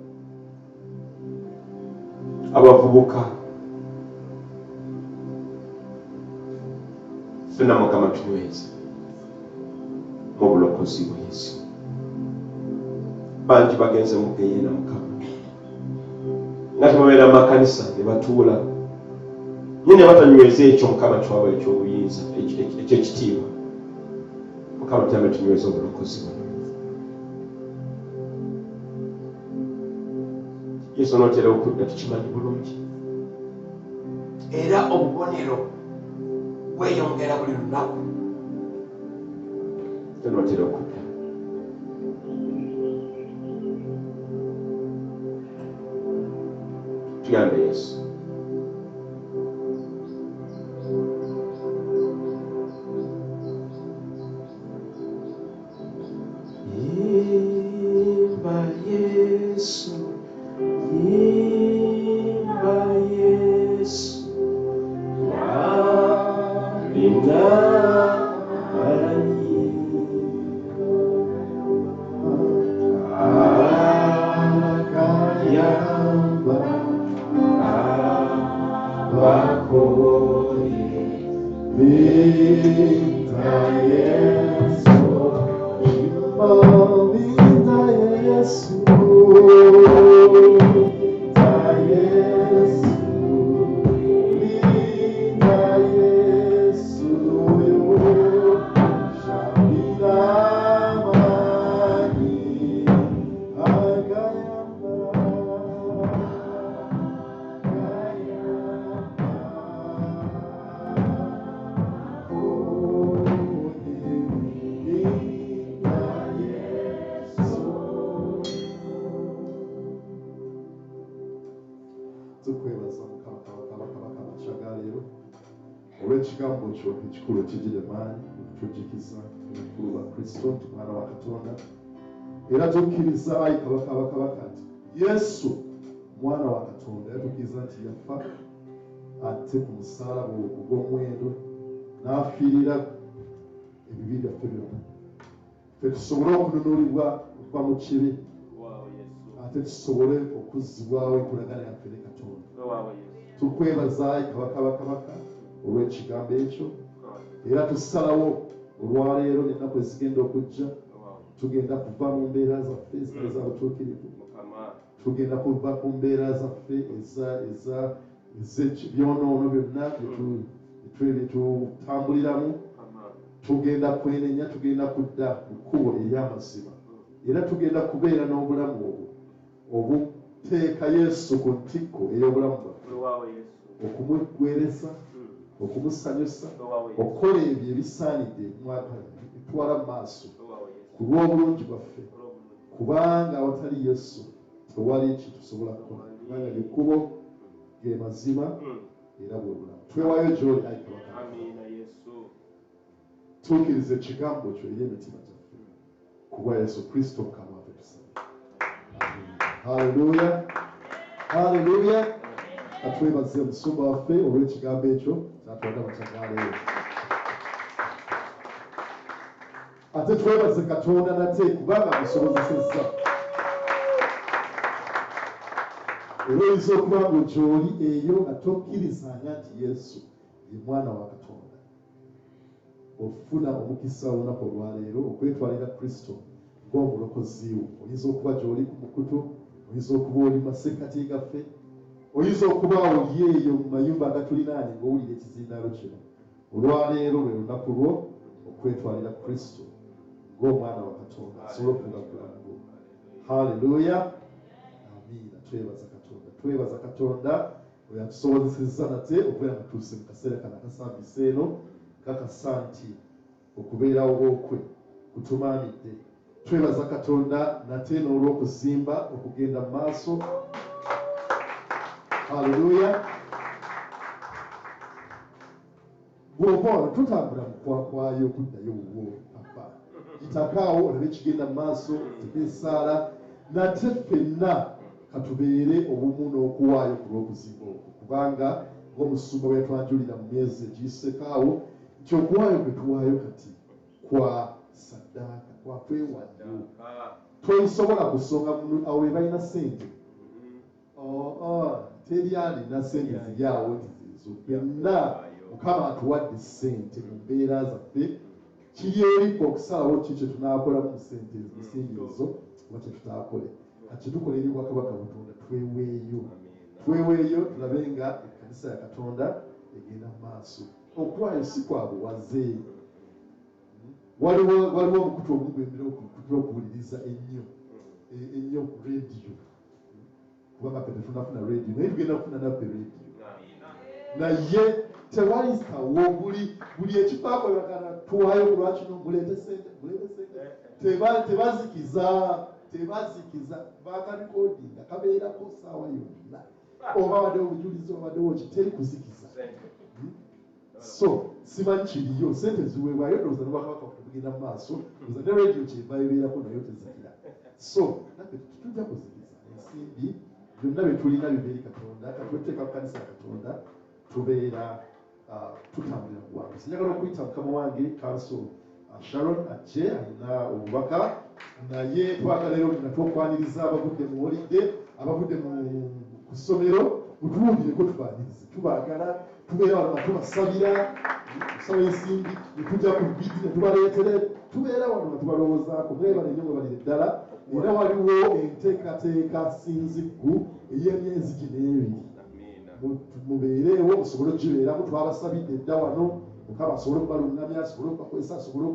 abavubuka, ffenna Mukama tunyweze mu bulokozi bwa Yesu. Bangi bagenze mu geyeena Mukama, nga tebabeera mu makanisa ne batuula naye ne batanyweza ekyo Mukama kyewaba eky'obuyinza eky'ekitiibwa. Mukama tuyambe tunyweze obulokozi buno. Yesu onootera okudda, tukimanyi bulungi, era obubonero bweyongera buli lunaku. Tonootera okudda. Tuyambe Yesu. Yimba Yesu, yimba Yesu, walina maanyi. Agayamba abakooye. Linda Yesu, Linda Yesu, Linda Yesu, Linda Yesu, Shabira maanyi agayamba, agayamba, Yesu. Tukwebaza Mukama Kabaka bakabaka amakya ga leero olw'ekigambo kyo ekikulu ekijjudde maanyi okutujjukiza obukulu bwa Kristo nti mwana wa Katonda, era tukkiriza ayi Kabaka bakabaka nti Yesu mwana wa Katonda, era tukkiriza nti yafa ate ku musaalaba ogw'omuwendo n'afiirira ebibi byaffe byonna, ffe tusobole okununulibwa okuva mu kibi, ate tusobole okuzzibwawo enkolagana yaffe ne Katonda. Tukwebaza ayi Kabaka bakabaka olw'ekigambo ekyo, era tusalawo olwaleero n'ennaku ezigenda okujja tugenda kuva mu mbeera zaffe ezitali za butuukirivu, tugenda kuva ku mbeera zaffe ez'ebyonoono byonna byetutambuliramu, tugenda kwenenya, tugenda kudda mu kkubo ery'amazima, era tugenda kubeera n'obulamu obwo obuteeka Yesu ku ntikko ey'obulamu bwaffe, okumuweereza. okumusanyusa, okukola ebyo ebisaanidde ebimwagala, ebitwala mu maaso ku lw'obulungi bwaffe, kubanga awatali Yesu tewali kitusobola kukola, kubanga lyekkubo, ge mazima, era bwe bulamu. Twewaayo gy'oli, ayi Kabaka. Amiina, Yesu. Tuukiriza ekigambo kyo eri emitima gyaffe, ku bwa Yesu Kristo Mukama waffe tusabye. Haleluya, haleluya! Katwebaze omusumba waffe olw'ekigambo ekyo kyatwadde amakya ate twebaze Katonda nate kubanga amusobozesezza. Era oyinza okuba nga gy'oli eyo nga tokkirizanga nti Yesu ye mwana wa Katonda, ofuna omukisa olunaku olwaleero okwetwalira Kristo ng'omulokozi wo. Oyinza okuba gy'oli ku mukutu, oyinza okuba oli mu masekkati gaffe, oyinza okuba oli eyo mu mayumba agatulinaanye ng'owulira ekizindaalo kino. Olwaleero lwe lunaku lwo okwetwalira Kristo ng'omwana wa Katonda asobole okufuga bulamu bwo. Haleluya, amiina! Twebaza Katonda, twebaza Katonda oyo atusobozesezza nate okubeera nga tuuse mu kaseera kano akasaabisi eno. Kakasa nti okubeerawo okwe kutumaamidde. Twebaza Katonda nate n'olw'okuzimba okugenda mu maaso. Haleluya! Bw'ova wano tutambula mu kwakwayo okuddayo wuwo papa, gitakaawo olabe ekigenda mu maaso, teka essaala nate. Ffenna katubeere obumu n'okuwaayo ku lw'okuzimba okwo, kubanga ng'omusumba bwe yatwanjulira mu myezi egiyisekaawo nti okuwaayo kwe tuwaayo kati kwa saddaaka, kwa kwewaayo. Tosobola kusonga awo be balina ssente. Oh, teri alina ssente ziri awo nti zizo. Ffenna Mukama atuwadde ssente mu mbeera zaffe. Kiri eri ffe okusalawo ki kye tunaakolamu mu ssente, ensimbi ezo, oba kye tutaakole. Kati kyetukola eri obwakabaka Butonda, tweweeyo, tweweeyo tulabe nga ekkanisa ya Katonda egenda mu maaso. Okuwaayo si kwa buwaze. Waliwo omukutu ogumu gwembera okuwuliriza ennyo ennyo ku rediyo, kubanga ffe tetunafuna rediyo, naye tugenda kufuna naffe rediyo, naye tewayitawo buli ekifaako bakana tuwaayo ku lwakino, muleete sente, muleete sente. Tebazikiza, tebazikiza, bakarikodinga, kabeerako saawa yonna, oba waddewo obujulizi, oba waddewo ki, teri kuzikiza. So simanyi kiriyo, sente ziweebwayo. Ndowooza nobwakabaka bugenda mu maaso, ndowooza ne rediyo kyeva ebeerako nayo tezikira. So naffe tetujja kuzikiza ensimbi. Byonna bye tulina biva eri Katonda. Katweteeka ku kanisa ya Katonda, tubeera tutambulira mu buwanguzi. Njagala okuyita mukama wange Counsel Sharon ajje, alina obubaka. Naye twagala era natwokwaniriza abavudde mu holiday, abavudde mu ku ssomero, mutuwulireko, tubanirize, tubaagala. Tubeera wano nga tubasabira, tusaba ensimbi netujja ku bidi netubaleetere. Tubeera wano nga tubalowoozaako. Mwebale nnyo, mwebalire ddala. Era waliwo enteekateeka sinziggu ey'emyezi gino 2. Mubeereewo musobole okugibeeramu. Twabasabidde dda wano, Mukama asobole okubaluŋŋamya, asobole okubakozesa, asobole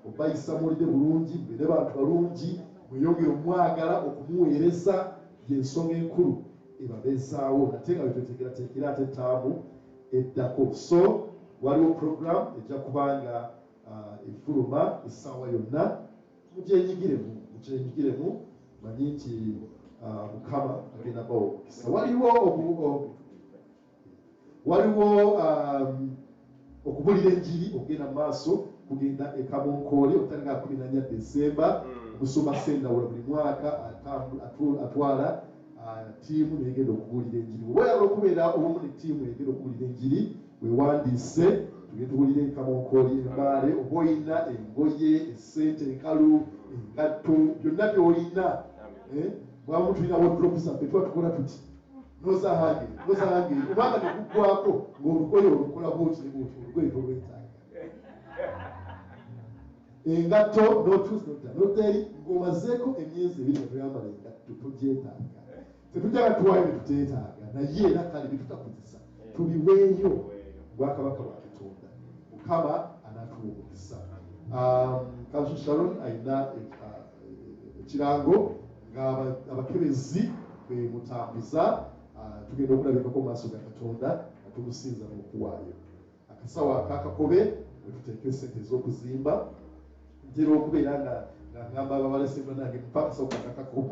okubayisa muwulire bulungi, mubeere bantu balungi, mweyongere omwagala okumuweereza. Yensonga enkulu ebabeezaawo nate nga betweteekerateekera ate taamu eddako. So waliwo program ejja kubanga efuluma essaawa yonna, mugyenyigiremu, mugyenyigiremu. Manyi nti Mukama agenda bawa omukisa. Waliwo okubulira enjiri okugenda mu maaso, kugenda e Kamonkooli okutandika 14 Desemba. Omusumba Sendawula buli mwaka atwala ttiimu negenda okubuulira enjiri. Oba oyagala okubeera obumu ne ttiimu egenda okubuulira enjiri, wewandiise tugende tubuulire e Kamonkooli Embaale. Oba oyina engoye, esente enkalu, engatto, byonna by'olina, eh, bwamu tulina wardrobe zaffe, tuba tukola tuti, nozahange nozahange, omwaka teguggwako ng'olugoye olukola bwoti ne bwoti, olugoye tolwetaaga, engatto notuusi nodda nodda eri ng'omazeeko emyezi 2 nga toyambala engatto, togyetaaga. Tetujjaga tuwaayo bye tuteetaaga, naye era kale bye tutakozesa tubiweeyo bwakabaka bwa Katonda. Mukama anaatuwa omukisa. Counsel Sharon ayina ekirango ng'abakebezi bwe mutambuza, tugenda okulabikako mu maaso ga Katonda nga tumusinza n'okuwaayo. Akasawo akakakobe wetuteeka esente ez'okuzimba. Ntera okubeera nga ngamba ababalese banange mpa akasawo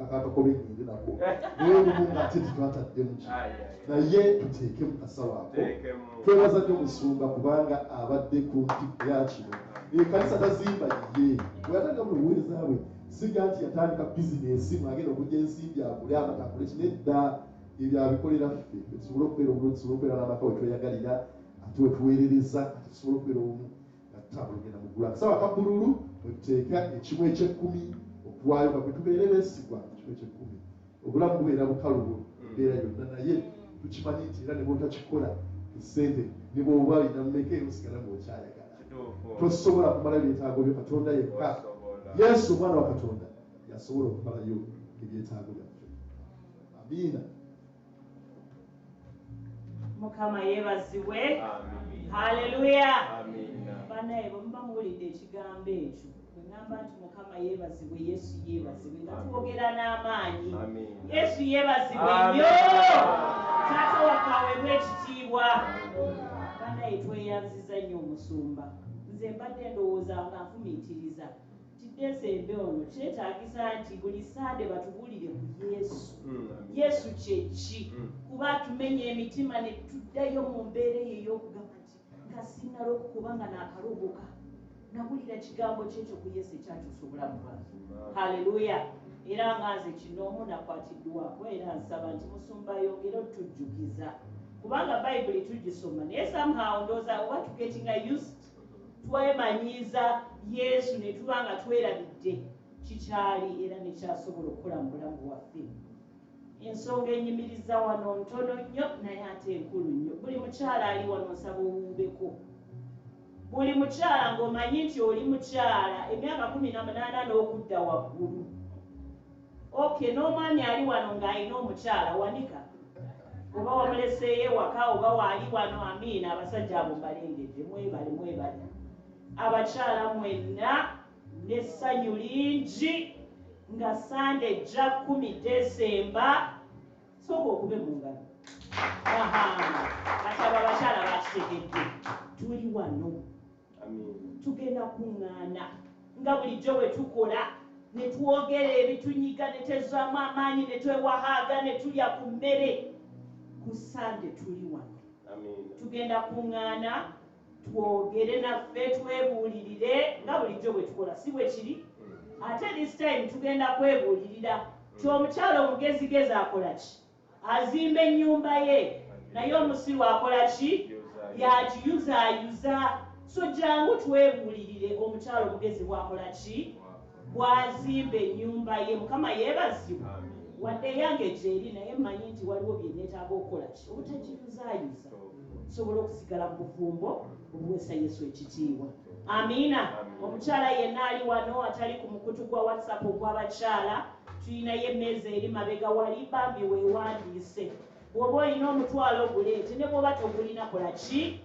akakakobe ngende nako, naye olumu nga ate tetwataddemu ki, naye tuteekemu kasawo ako. Twebaza nnyo omusumba kubanga abadde ku ntikko ya kino. Ekanisa tazimba ye, bwe yatandika mu buweereza bwe siga nti yatandika bizinesi mwagenda okujja ensimbi agule amata agule kino, edda. Ebyo abikolera ffe tusobole okubeera obulungi, tusobole okubeera n'amaka we tweyagalira, ate we tuweerereza, ate tusobole okubeera obumu nga tutambula okugenda mu ggulu. Akasawo aka bbululu mwe tuteeka ekimu eky'ekkumi okuwaayo nga bwe tubeere beesigwa ekimu eky'ekkumi. Obulamu bubeera bukalubo embeera yonna, naye tukimanyi nti era ne bw'otakikola essente ne bw'oba olina mmeka era osigala ng'okyayagala. Tosobola kumalayo byetaago byo, Katonda yekka, Yesu omwana wa Katonda yasobola okumalayo ebyetaago byaffe. Amiina. Mukama yeebazibwe. Haleluya. Banaye bwe muba muwulidde ekigambo ekyo bwe ŋŋamba nti Mukama yeebazibwe, Yesu yeebazibwe, nga twogera n'amaanyi. Yesu yeebazibwe nnyo. Taata waffe aweebwe ekitiibwa. Banaye tweyanziza nnyo omusumba. Nze mbadde ndowooza nga nfumiitiriza nti Desemba ono kyetaagisa nti buli Sande batubuulire ku Yesu. Yesu kye ki? Kuba atumenya emitima ne tuddayo mu mbeera eyo ey'okugamba nti nga sinnalokoka oba nga naakalokoka, nawulira kigambo kyekyo ku Yesu ekyakyusa obulamu bwange. Haleluya! Era nga nze kinoomu nakwatiddwako, era nsaba nti musumba ayongere otujjukiza, kubanga Bayibuli tugisoma naye somehow ndowooza oba tugetinga used, twemanyiiza Yesu ne tuba nga twerabidde kikyali era nekyasobola okukola mu bulamu bwaffe. Ensonga enyimiriza wano ntono nnyo naye ate enkulu nnyo. Buli mukyala ali wano nsaba owuubeko. Buli mukyala ng'omanyi nti oli mukyala emyaka 18 n'okudda waggulu. Okay, n'omwami ali wano ng'alina omukyala, wanika. Oba wamuleseeyo ewaka oba waali wano, amiina. Abasajja abo mbalengedde, mwebale mwebale. Abakyala mwenna n'essanyu lingi nga Sande ejja 10 Desemba, sooka okube mu ngalo. Kati abo abakyala bakitegedde, tuli wano tugenda kuŋŋaana nga bulijjo bwe tukola ne twogera ebitunyiga ne twezzaamu amaanyi ne twewahaaga ne tulya ku mmere. Ku Sande tuli wano tugenda kuŋŋaana twogere naffe twebuulirire nga bulijjo bwe tukola, si bwe kiri? Ate this time tugenda kwebuulirira ti omukyala omugezigezi akola ki? Azimba ennyumba ye, naye omusiru akola ki? Yagiyuzaayuza. So jangu twebuulirire omukyala omugezi bw'akola ki? Bw'azimba ennyumba ye. Mukama yeebazibwe. Wadde eyange gyeri, naye mmanyi nti waliwo bye neetaaga okukola ki? Obutagiyuzaayuza, nsobola okusigala mu bufumbo obuweesa Yesu ekitiibwa. Amiina. Omukyala yenna ali wano atali ku mukutu gwa WhatsApp ogw'abakyala, tulinayo emmeeza eri mabega wali, bambi weewandiise. Bw'oba olina omutwalo guleete, ne bw'oba togulina kola ki?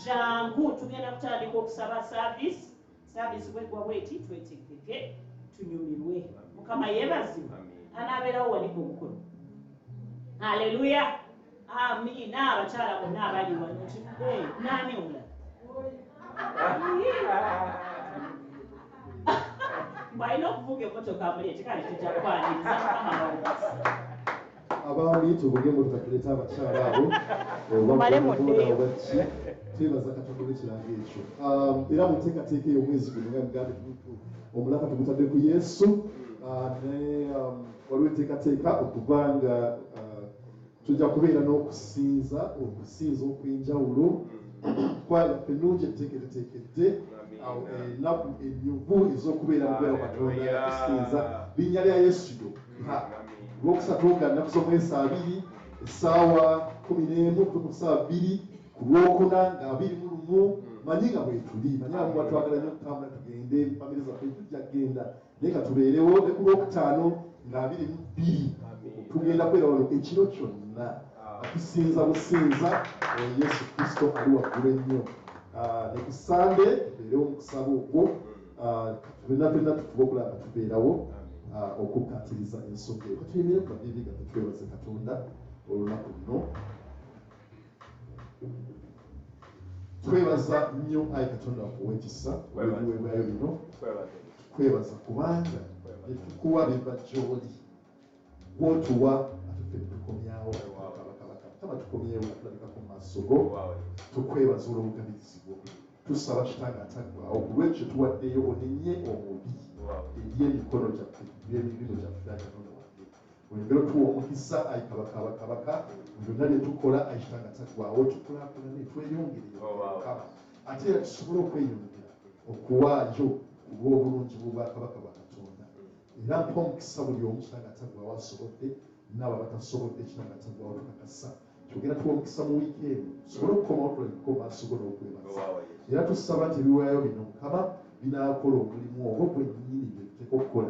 Jangu. Tugenda kutandika okusaba service. Service bw'eggwa bweti twetegeke tunyumirwe. Mukama yeebazibwe. Anaabeerawo wanika omukono. Haleluya. Amiina. Abakyala bonna abali wano nti naani omulala? Bw'alina okuvuga emmotoka amuleete, kale tujja kwaniriza. Mukama abawe. Abaami tuvuge emotoka tuleete abakyala abo. Mumale muddeyo. Oba twebaza Katonda olw'ekirango ekyo. Era mu nteekateeka eyo omwezi guno nga mugambe omulaka tugutadde ku Yesu, ne waliwo enteekateeka okuba nga tujja kubeera n'okusinza, okusinza okw'enjawulo. Kwaya yaffe ennungi etuteekeddeteekedde awo ennaku ennyuvu ez'okubeera mu kubeera Katonda nga tusinza linnya lya Yesu lyokka. Lwokusatu nga nnaku z'omwezi 20 essaawa 11 kutuuka ku ssaawa 2, ku Lwokuna nga 21, manyi nga bwetuli, manyi abamu batwagala nnyo okutambula tugende famire zaffe, tujja kugenda naye nga tubeerewo. Ne ku Lwokutaano nga 22 tugenda kubeera wano ekiro kyonna tusinza businza Yesu Kristo ali waggulu ennyo. Ne ku Sande tubeerewo mu kusaba okwo. Ffenna ffenna tufube okulaba nga tubeerawo okukkaatiriza ensonga eyo. Katuyimire ku maviivi gaffe twebaze Katonda olunaku luno. Twebaza nnyo ayi Katonda waffe ow'ekisa olw'ebiweebwayo bino. Kwebaza kubanga byetukuwa biva gy'oli, gw'otuwa ate ffe tukomyawo. Kabaka Mukama tukomyewo tulabikako mu maaso go. Tukwebaza olw'obugabirizi bwo. Tusaba Kitange ataggwaawo ku lw'ekyo tuwaddeyo onenye omubi eri emikono gyaffe n'emirimu gyaffe. Ayi Katonda wange, oyongere otuwa omukisa ayi Kabaka abakabaka mu byonna bye tukola. Ayi Kitange ataggwaawo, tukulaakulane, tweyongereyo Mukama, ate era tusobole okweyongera okuwaayo ku lw'obulungi bw'obwakabaka bwa Katonda. Era mpa omukisa buli omu, Kitange ataggwaawo, asobodde n'abo abatasobodde. Kitange ataggwaawo, tukakasa kyogera tuwa omukisa mu wiiki eno tusobole okukomawo tulabike mu maaso go n'okwebaza. Era tusaba nti ebiweebwayo bino, Mukama, binaakola omulimu ogwo gwennyini bye tuteeka okukola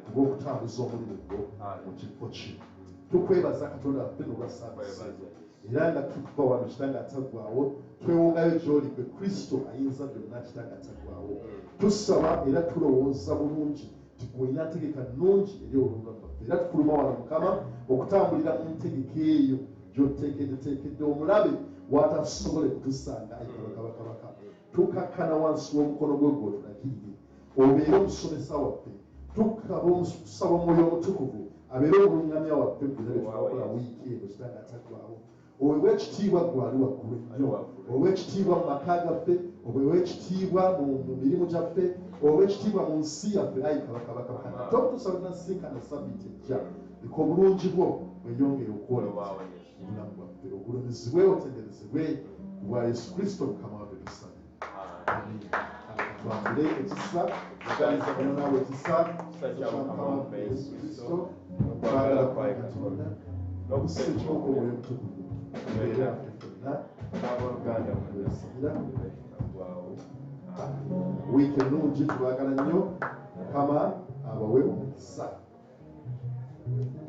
olw'okutambuza omulimu gwo mu kifo kino. Tukwebaza Katonda waffe n'olwa service eyo. Era nga tuva wano, Kitange ataggwaawo, twewongayo gy'oli gwe Kristo ayinza byonna. Kitange ataggwaawo, tusaba era tulowooza bulungi nti gwe olina ntegeka nnungi eri obulamu bwaffe, era tufuluma wano, Mukama, okutambulira mu ntegeka eyo gy'otuteekeddeteekedde, omulabe w'atasobole kutusanga. Ayi Kabaka bakabaka, tukakkana wansi w'omukono gwe gw'otulagirire obeere omusomesa waffe. Tukaba omusaba Omwoyo Omutukuvu abeere omulungamya waffe mu byonna bye tunakola wiiki eno. Kitange ataggwaawo, oweebwa ekitiibwa gwe ali waggulu ennyo. Oweebwa ekitiibwa mu maka gaffe, oweebwa ekitiibwa mu mirimu gyaffe, oweebwa ekitiibwa mu nsi yaffe. Ayi Kabaka bakabaka, tokutusaba tunasinkana sabbiiti ejja, leka obulungi bwo bweyongere okwoleka obulamu bwaffe. Ogulumizibwe, otenderezebwe ku bwa Yesu Kristo Mukama waffe tusabye, amiina. Twatule ekisa tugabiza naawe ekisa kya Mukama waffe Yesu Kristo, okwagala kwa Katonda n'okussa ekimu okw'Omwoyo Omutukuvu kubeere naffe ffenna. Abooluganda, Mwesabira wiiki ennungi. Tubaagala nnyo. Mukama abawe omukisa. Amiina.